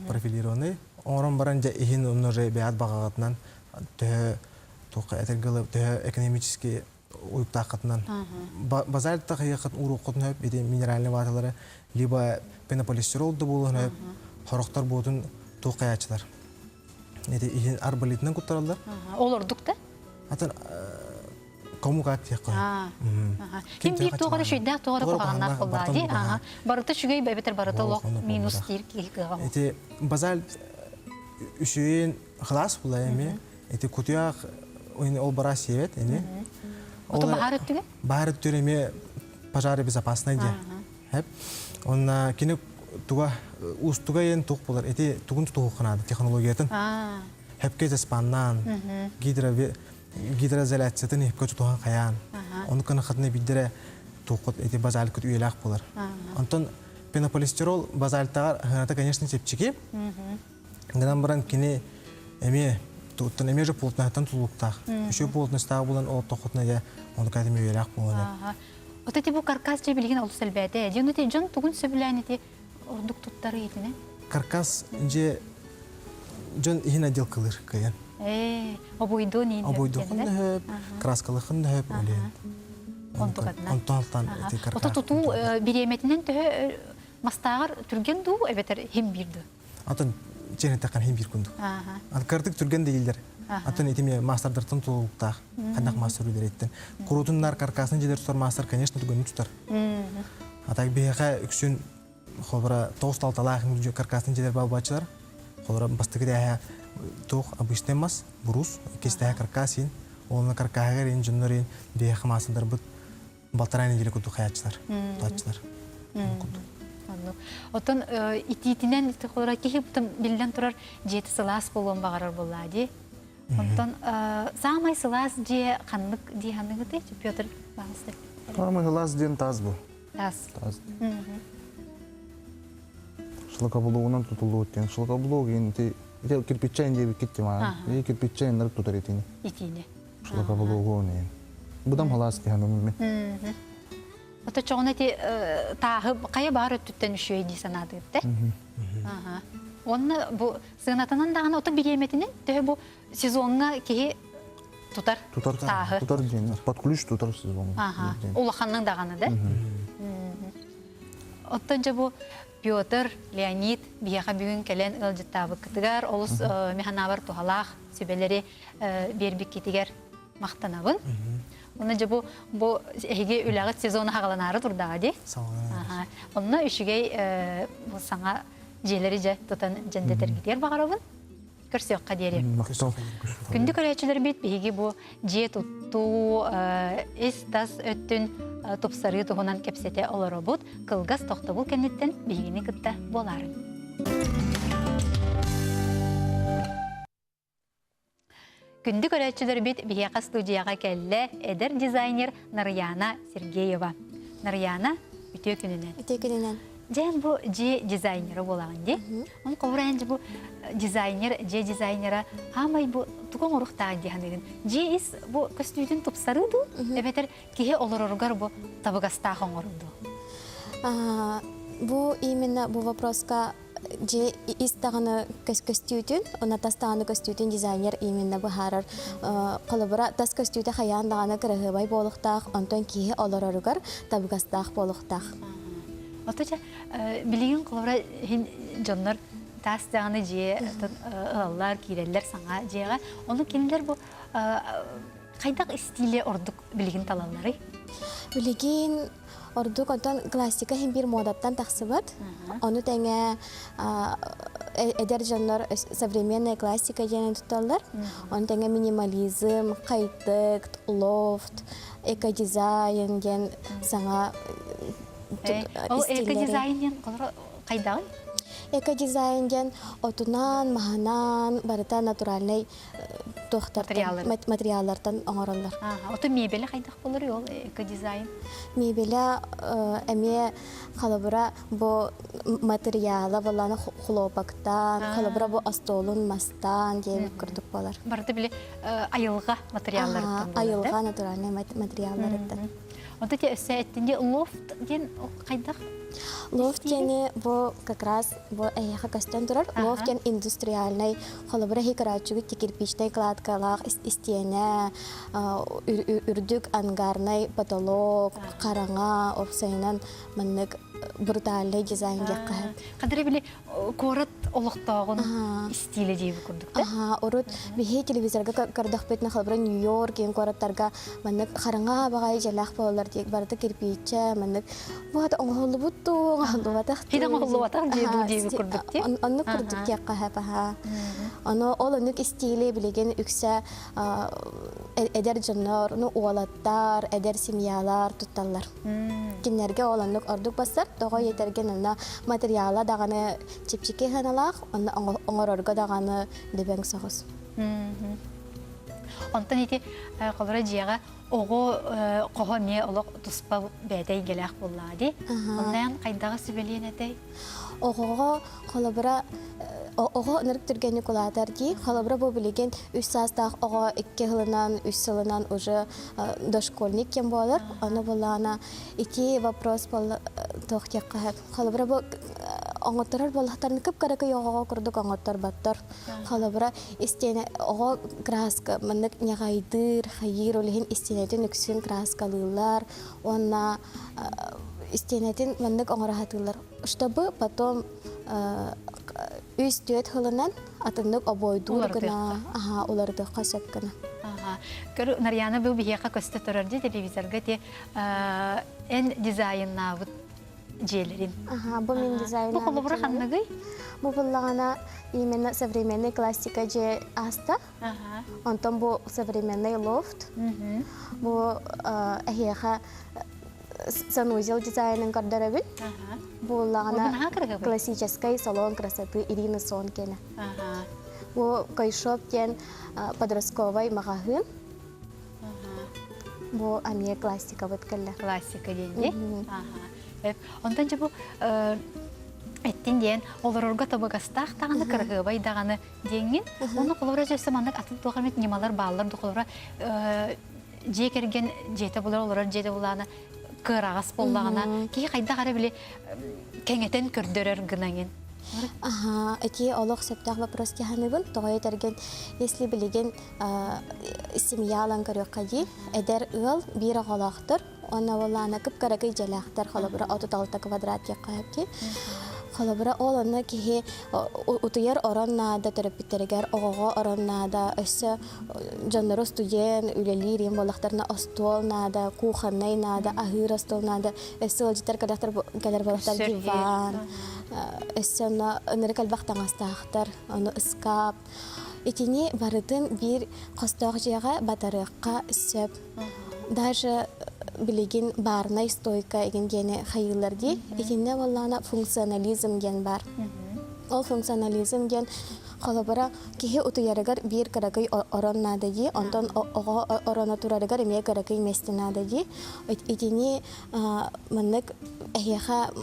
профилированный оҥорон баран дьэ иһин онно уже бэйэт баҕаҕытынан төһө туохха этэргэ төһө экономически уйуктааххытынан базальт тахыйаххыт уруоххутун хөп ити минеральный ваталары либо пенополистирол да буолуон хөп хорохтор буотун туох хайааччылар ити иһин арболитынан куттараллар Ол ордук да? Атын кому как диэххэ. Ким биир туох эрэ шүйдээх туох эрэ куһаҕаннаах буоллаа дии. Барыта үчүгэй эбэтэр барыта олох минус диир киһи кыаҕа. Ити базальт үчүгэйин кылаас була эми. Ити кутуйах ол бара сиэбэт ини. Ото баһаар өттүгэр? Баһаар өттүгэр эмиэ пожары безопасный дии. Хэп. Онна кини туга уустуга ен тух болар. Ити тугун тутуһухханаады технологиятын. Хэпке заспаннаан гидро гидроизоляциятын хепке тутуһан хайаан. Ону кына хатына биддере туоххут ити базалькыт үйэлээх болар. Онтон пенополистирол базальтаҕар хыната конечно чэпчэки. Гынан баран кини эмиэ туттан эмиэ же плотноһыттан тутулуктаах. Үчүгэй плотностаах булан ол тохотуна дьэ ону кэтим үйэлээх буолан. Вот эти бу каркас дьэ билигин олус элбээтэ. Дьон ити дьон тугун сөбүлээн ити ордук туттары итинэ? Каркас дьэ дьон иһин отделкалыыр кыйан. Ээ, обуйдуун иин Обуйдуохун да хөп, краскалыхын да хөп олен. Онтукатынан. Онтон ити каркас. Ото тутуу бириэмэтинэн төһө мастааҕар түргэн дуу эбэтэр хим биир дуу? Атын чэнэттэххин хин биир курдук. Ан кырдык түргэн дииллэр. Атын итими маастардартан тулуктаах. Ханнах мастер үлэриттен. Курутуннар каркасын дьилер тутар мастер, конечно, түгөнү тутар. А так биһиэхэ үксүн холбора тоҕус талталаах каркасын дьилер балбачылар. Холбора бастакы тээһэ туох обычный мас, брус, кистэһэ каркас ин. Онно каркаһыгар ин дьоннор ин биһиэхэ маастардарбыт балтараа неделя курдук хаяччылар, тутааччылар. Оннук. Оттон итиитинэн холора киһи биллэн турар дьиэтэ сылаас буолуон баҕарар буоллаа дии. Онтон саамай сылаас дьиэ ханнык дии ханыгыты Петр Павлович? Саамай сылаас диэн таас бу. Таас. Таас. Шлакоблогунан тутуллубут диэн. Шлакоблог ити кирпиччээн диэбиккит тимаан. Кирпиччээн нарык тутар итини. Итини. Шлакоблогу Будам халаас диһаным мен. Ото чоҕуна ити тааһы хайа баар өттүттэн үчүгэй дии санаатыгыт Онно бу сыанатынан даҕаны ото бириэмэтинэн төһө бу сезоҥҥа киһи тутар тутар тааһы тутар диэн под ключ тутар сезон. Улаханнык даҕаны да. Оттон дьэ бу Петр, Леонид биһиэхэ бүгүн кэлэн ыалдьыттаабыккытыгар олус механабар туһалаах сүбэлэри биэрбиккитигэр махтанабын. Уонна дьэ бу бу эһиги үлэҕит сезона хаҕаланаары турдаҕа дии. Онно үчүгэй бу саҥа дьиэлэри дьэ тутан дьэндэтэргитигэр баҕарабын. Көрсүөххэ диэри. Күндү көрөөччүлэрбит биһиги бу дьиэ туттуу ис-тас өттүн тупсарыы туһунан кэпсэтэ олоробут. Кылгас тохтобул кэнниттэн биһигини кытта буолаарыҥ. Күндү көрөөччүлэрбит биһиэхэ студияҕа кэллэ эдэр дизайнер Нарыйаана Сергеева. Нарыйаана, үтүө күнүнэн. Үтүө күнүнэн. Дьэн бу дьиэ дизайнера буолаҕын дии. Ол холобура бу дизайнер, дьиэ дизайнера хаамай бу тугу оҥоруохтаах дии саныыгын? Дьиэ ис бу көстүүтүн тупсарыы дуу, эбэтэр киһи олороругар бу табыгастаах оҥоруу дуу? Бу именно бу вопроска. Дьиэ ис даҕаны көстүүтүн, уонна тас даҕаны көстүүтүн дизайнер именно быһаарар. Холобура, тас көстүүтэ хайаан даҕаны кыраһыабай буолуохтаах, онтон киһи олороругар табыгастаах буолуохтаах. Ото дьэ, билигин холобура иһин дьоннор таас даҕаны дьиэ ылаллар, киирэллэр саҥа дьиэҕэ. Ону кинилэр бу хайдах истиилэ ордук билигин талалларый? Билигин Ордук онтон классика иһин биир муодаттан тахсыбыт. Ону тэҥэ эдэр дьоннор современная классика диэн тутталлар. Ону тэҥэ минимализм, хай-тек, лофт, экодизайн диэн саҥа Ол экодизайн диэн хайдаҕый? Экодизайн диэн отунан, маһынан, барыта натуральнай туохтартан материаллартан оҥороллор. Ото мебеле хайдах болор ол экодизайн? Мебеле эмиэ холобура бу материала боллааны хлопоктан, холобура бу остуолун мастан диэбит курдук болар. Барыта били айылҕа материалларыттан Айылҕа натуральный материалларыттан. Онто те өссө эттинди лофт диэн хайдах Лофт диэни бу как раз бу эһиэхэ көстөн турар. Лофт диэн индустриальнай холобура хикарааччыгыт кирпичнэй кладкалаах истиэнэ, үрдүк ангарнай потолок, хараҥа, уопсайынан маннык брутальный дизайн диэххэ сөп. Хадары били куорат олохтооҕун истиилэ диэби курдук да? Урут биһи телевизорга көрдөхпүтүнэ холобура Нью-Йорк киин куораттарга маннык хараҥа баҕайы дьиэлээх буолаллар диэк барыта кирпииччэ маннык вот оҥоһуллубут дуу оҥоһуллубатах дуу оҥоһуллубатах дии дуу диэби курдук дии оннук курдук диэххэ сөп аһаа ону ол оннук истиили билигин үксэ эдэр дьоннор ну уолаттар эдэр семьялар тутталлар кинилэргэ ол оннук ордук бассар тоҕо иэтэргин онно материала даҕаны чэпчэки сыаналаах онно оҥорорго даҕаны дөбөҥ соҕус Онтон ити холоро дьиэҕэ оҕо хоһо эмиэ олох туспа бэйэтэ эйгэлээх буоллаҕа дии. Онно хайдаҕы сүбэлиэн этэй? Оҕоҕо холобура оҕо ынырык түргэнник улаатар дии. Холобура бу билигин үс саастаах оҕо икки сылынан, үс сылынан уже дошкольник кем буолар. Ону булаана ити вопрос туох диэххэ сөп. Холобура бу оҥотторор буоллахтарына кып-кыракый оҕоҕо курдук оҥотторботтор. Холобура, истиэнэ оҕо краска маннык ньаҕайдыыр, хайыыр, ол иһин истиэнэтин үксүн краскалыыллар уонна истиэнэтин маннык оҥоро сатыыллар. Чтобы потом үс-түөрт сылынан атыннык обуойдуур гына, аха, уларытыахха сөп гына. Көр, Нарьяна бу биһиэхэ көстө турар дии телевизорга ти эн дизайннаабыт дьиэлэрин. Аха, бу мин дизайн. Бу холобура ханныгый? Бу буллаҕына именно современный классика дьиэ ааста. Онтон бу современный лофт. Бу эһиэхэ санузел дизайнын көрдөрөбүн. Бу буллаҕына классический салон красоты Ирины Сон киэнэ. Бу койшоп диэн подростковай маҕаһыын. Бу эмиэ классикабыт кэллэ. Классика диэн дии. Онтон дьэ бу эттин диэн олорорго табыгастаах даҕаны кыраһыабай даҕаны диэҥҥин уонна холобура дьэ өссө маннык атын туох эмит ньымалар бааллар ду холобура дьиэ кэргэн дьиэтэ булар олорор дьиэтэ булаана кыараҕас буоллаҕына киһи хайдах эрэ били кэҥэтэн көрдөрөр гынаҥын Аха, ити олох сөптөөх вопрос дьаһаныбын. Тоҕо этэргин, если билигин семья ылан көрүөххэ дии, эдэр ыал биир оҕолоохтор, уонна уоллаана кып-кыракый дьиэлээхтэр, холобура 36 квадрат диэххэ сөп дии. Холобура, ол онно киһи утуйар орон наада төрөппүттэригэр, оҕоҕо орон наада, өссө дьоннору студент үлэлиир им буоллахтарына остуол наада, кухоннай наада, аһыыр остуол наада, өссө ыалдьыттар кэлэр буоллахтар диван, өссө онно ынырык элбэх таҥастаахтар, ону ыскаап. Итини барытын биир хостоох дьиэҕэ батарыахха сөп. Даже билигин барнай стойка игин диэни хайыыллар дии. Итиннэ буоллаҕына функционализм диэн баар. Ол функционализм диэн холобура киһи утуйарыгар биир кыракый орон наада дии, онтон оҕо ороно турарыгар эмиэ кыракый миэстэ наада дии. Итини маннык эһиэхэ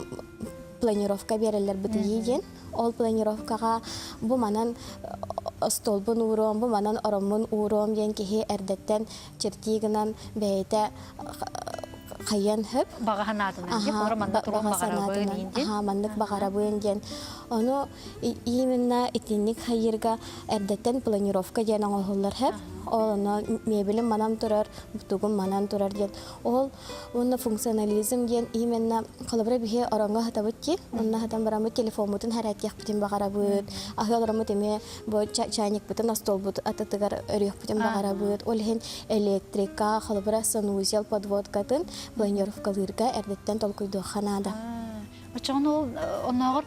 планировка биэрэллэр бытыйыы диэн. Ол планировкаҕа бу манан остуолбун ууруом, бу манан ороммун ууруом диэн киһи эрдэттэн чертии гынан бэйэтэ. хайыан сөп. Баҕа санаатынан диэн, олору манна туруон баҕарабын диэн. Аха, маннык баҕарабын диэн. Ону именно итинник хайыырга эрдэттэн планировка диэн оҥоһуллар сөп. Ол ону мебелим манан турар, тугум манан турар диэн. Ол уонна функционализм диэн именно холобура биһи ороҥҥо сытабыт дии, онно сытан бараммыт телефоммутун хэрэтиэхпитин баҕарабыт, аһыы олороммут эмиэ бу чайникпытын остуолбут атытыгар өрүөхпүтүн баҕарабыт. Ол иһин электрика, холобура санузел подводкатын планировкалыырга эрдэттэн толкуйдуохха наада. Оччоҕуна ол оннооҕор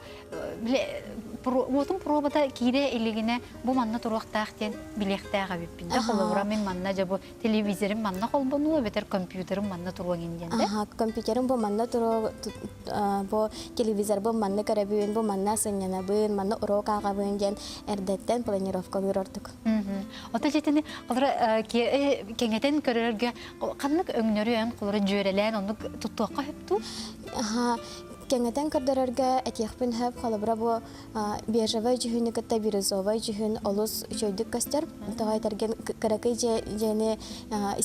уотун пробата киирэ илигинэ бу манна туруохтаах диэн билиэхтээх эбиппин да холобура мин манна дьэ бу телевизорым манна холбонуо эбэтэр компьютерым манна туруо диэн да компьютерым бу манна туруо бу телевизорбын манна көрөбүн бу манна сынньанабын манна уруок ааҕабын диэн эрдэттэн планировкалыыр ордук Ото дьэтини холоро кэҥэтэн көрөргө ханнык өҥнөрү эн холоро дьүөрэлээн оннук туттуохха сөп дуу? Кэҥэтэн көрдөрөргө этиэхпин сөп холобура бу бежевай дьүһүнү кытта бирюзовай дьүһүн олус үчүгэйдик көстөр. Тоҕо этэргин кыракый дьиэни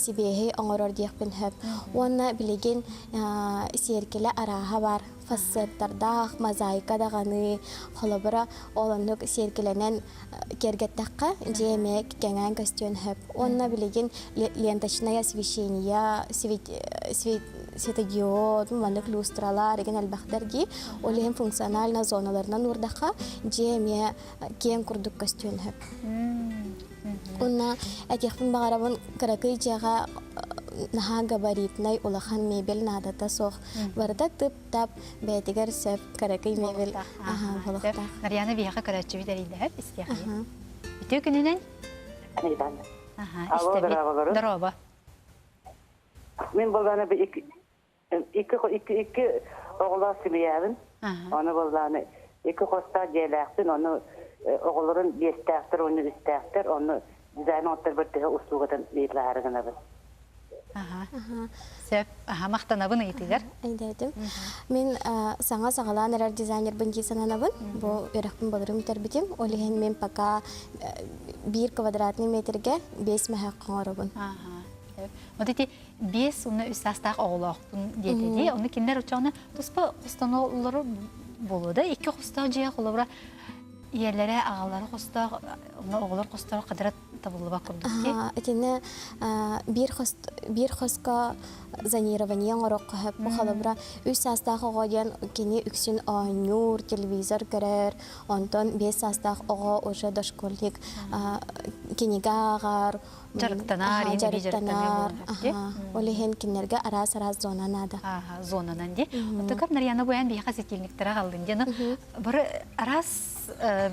сибиэһэй оҥорор диэхпин сөп. Уонна билигин сиэркилэ арааһа баар. Фасеттардаах, мозаика даҕаны, холобура, ол оннук сиэркилэнэн киэргэттэххэ, дьиэ эмиэ кэҥээн көстүөн сөп. Уонна билигин ленточное освещение, светодиод, маннык люстралар игин элбэхтэр дии. Ол иһин функционально зоналарынан уурдахха, дьиэ эмиэ киэҥ курдук көстүөн сөп. Уонна этиэхпин баҕарабын, кыракый дьиэҕэ наһаа габаритнай улахан мебель наадата суох. Барыта тып-тап, бэйэтигэр сөп кыракый мебель буолуохтаах. Нарьяна биһиэхэ көрөөччүбүт эрийдэһэр, истиэххэ. Үтүө күнүнэн. Алло, дорооболору. Дорообо. Мин боллааны икки икки оҕолоох семьябын. Ону боллааны икки хостоох дьиэлээхпин, ону оҕолорун биэстээхтэр, уонна үстээхтэр, ону дизайн оҥотторбор төһө услугатын ыйыталаһары гынабын. Сөп. Аха, махтанабын ыйытыгар. Өйдөөтүм. Мин саҥа саҕалаан эрэр дизайнербын дии сананабын. Бу үөрэхпин былырыын бүтэрбитим. Ол иһин мин пока биир квадратный метргэ биэс мөһөөх оҥоробун. Вот эти биэс уонна үс саастаах оҕолоохпун диэтэ дии. Ону кинилэр оччоҕуна туспа хостоноллоро буолуо да. Икки хостоох дьиэ холобура ийэлэрэ, аҕалара хостоох, онно оҕолор хосторо хадара табыллыбат курдук дии. Итиннэ биир хос биир хоско зонирование оҥоруохха сөп. Бу холобура үс саастаах оҕо диэн кини үксүн оонньуур, телевизор көрөр, онтон биэс саастаах оҕо уже дошкольник кинигэ ааҕар, дьарыктанар, дьарыктанар. Ол иһин кинилэргэ араас-араас зона наада. Зонанан дии. Оттон Нарьяна Буян биһиэхэ светильниктара аҕаллын диэн бары араас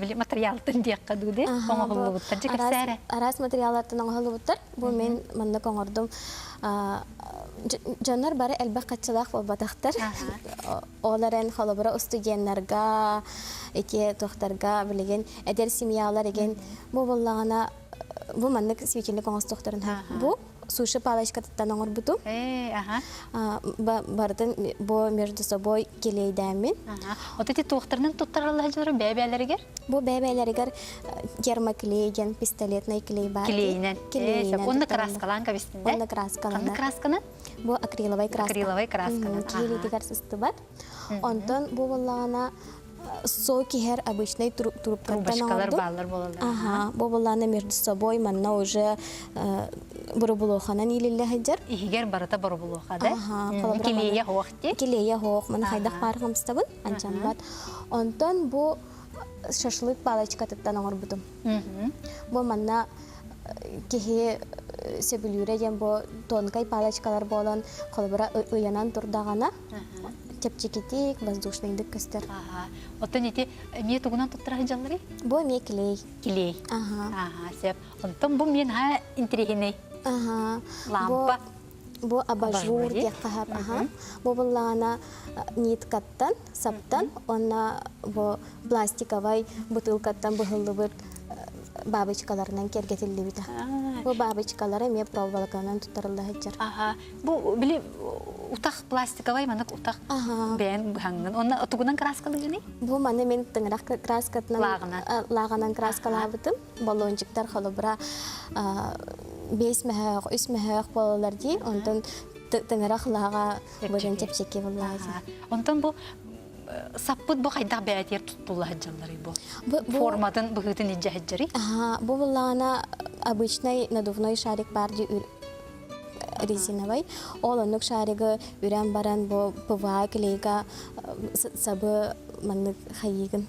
били материалтан диэххэ дуу дии оҥоһуллубуттар. Дьэ кэпсээрэ. Араас материаллартан оҥоһуллубуттар. Бу мин маннык оҥордум. Дьоннор бары элбэх хаччылаах буолбатахтар. Ол эрэн холобура устудьуоннарга, ити туохтарга билигин эдэр семьялар игин бу буоллаҕына бу маннык светильник оҥостуохтарын бу суши палочкатыттан оҥорбутум. Барытын бу между собой килиэйдээммин. Вот эти туохтарынан туттараллар дьоннору бэйэ-бэйэлэригэр? Бу бэйэ-бэйэлэригэр термоклей диэн пистолетный клей баар. Клейинэн. Клейинэн. Онно краскалаан кэбистин да? Онно краскаланар. Ханнык красканан? Бу акриловай краска. Акриловай красканан. Киһилиитигэр сыстыбат. Онтон бу буоллаҕына сок иһэр обычный трубкаттан Трубочкалар бааллар буолаллар. Ага, бу буоллаҕына между собой манна уже боробулуоханан иилиллэ сылдьар. Иһигэр барыта боробулуоха да? Килиэйэ хоох дии? Килиэйэ хоох, маны хайдах баар хамстабын, анчаммат. Онтон бу шашлык палочкатыттан оҥорбутум. Бу манна киһи сөбүлүүрэ диэн бу тонкай палочкалар буолан холобура ыйанан турдаҕына чэпчэкитик, воздушныйдык көстөр. Оттон ити эмиэ тугунан туттара сылдьалларый? Бу эмиэ клей. Клей. Аха, сөп. Онтон бу миэн ха интириэһинэй. Аха. Лампа. Бу абажур диэххэ сөп. Аха. Бу буллаҕына ниткаттан, саптан уонна бу пластиковай бутылкаттан быһыллыбыт бабочкаларынан киэргэтиллибитэ. Бу бабочкалары эмиэ проволоканан туттарылла сылдьар. Аха. Бу били утах пластиковай манык утах бэйэн быһаҥҥын. Онно тугунан краскалыгыный? Бу маны мин тыҥырах краскатынан лааҕынан краскалаабытым. Баллончиктар холобура биэс мөһөөх, үс мөһөөх буолалар дии. Онтон Тыҥырах лаҕа быдан чэпчэки буллаҕа. Онтон бу саппыт бу хайдах бэйэтигэр туттулла сылдьалларый бу? Форматын быһыытын илдьэ сылдьарый? Бу буллаҕына обычный надувной шарик бар ди резиновый. Ол оннук шаригы үрэн баран бу ПВА клейга сабы маннык хайыгын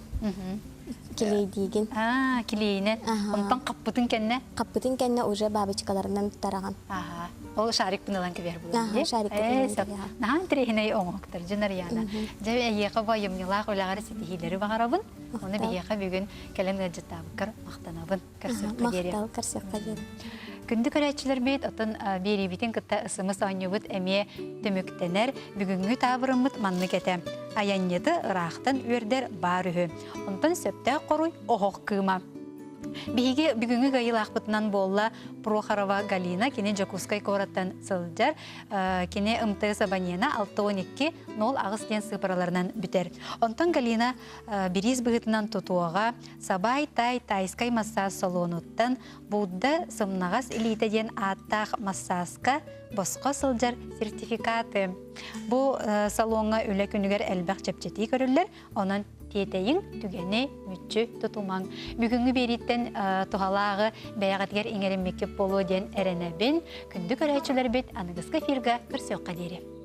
килейдиигин. Аа, килейинэн. Онтон хаппытын кэннэ? Хаппытын кэннэ уже бабочкаларынан тараҕан. Аха. Ол шарик ылан кэбиһэр буолан. Шарик Наһаа интэриэһинэй оҥоһуктар дьон Арияна. Дьэ эйиэхэ бу айымньылаах үлэҕэр ситиһиилэри баҕарабын. Оны биһиэхэ бүгүн кэлэн ыалдьыттаабыккар махтанабын. Көрсүөххэ диэри. Махтал, көрсүөххэ диэри. Күндү көрөөччүлэрбит, отон биэриибитин кытта ысымыс оонньуубут эмиэ түмүктэнэр. Бүгүҥҥү таабырыммыт маннык этэ. Айанньыты ыраахтан үөрдэр баар үһү. Онтон сөптөөх хоруй оһох кыыма. Биһиги бүгүҥҥү кыайыылаахпытынан буолла Прохорова Галина, кини Дьокуускай куораттан сылдьар. Кини МТС абонена 612 08 диэн сыыпараларынан бүтэр. Онтон Галина бириис быһыытынан тутуоҕа Сабай Тай тайскай массаас салонуттан Будда сымнаҕас илиитэ диэн ааттаах массааска босхо сылдьар сертификаты. Бу салоҥҥа үлэ күнүгэр элбэх чэпчэтии көрүллэр, онон тиэтэйиҥ, түгэни мүччү тутумаҥ. Бүгүҥҥү биэрииттэн туһалааҕы бэйэҕитигэр иҥэриммиккит буолуо диэн эрэнэбин. Күндү көрөөччүлэрбит аныгыскы эфирга көрсүөххэ диэри.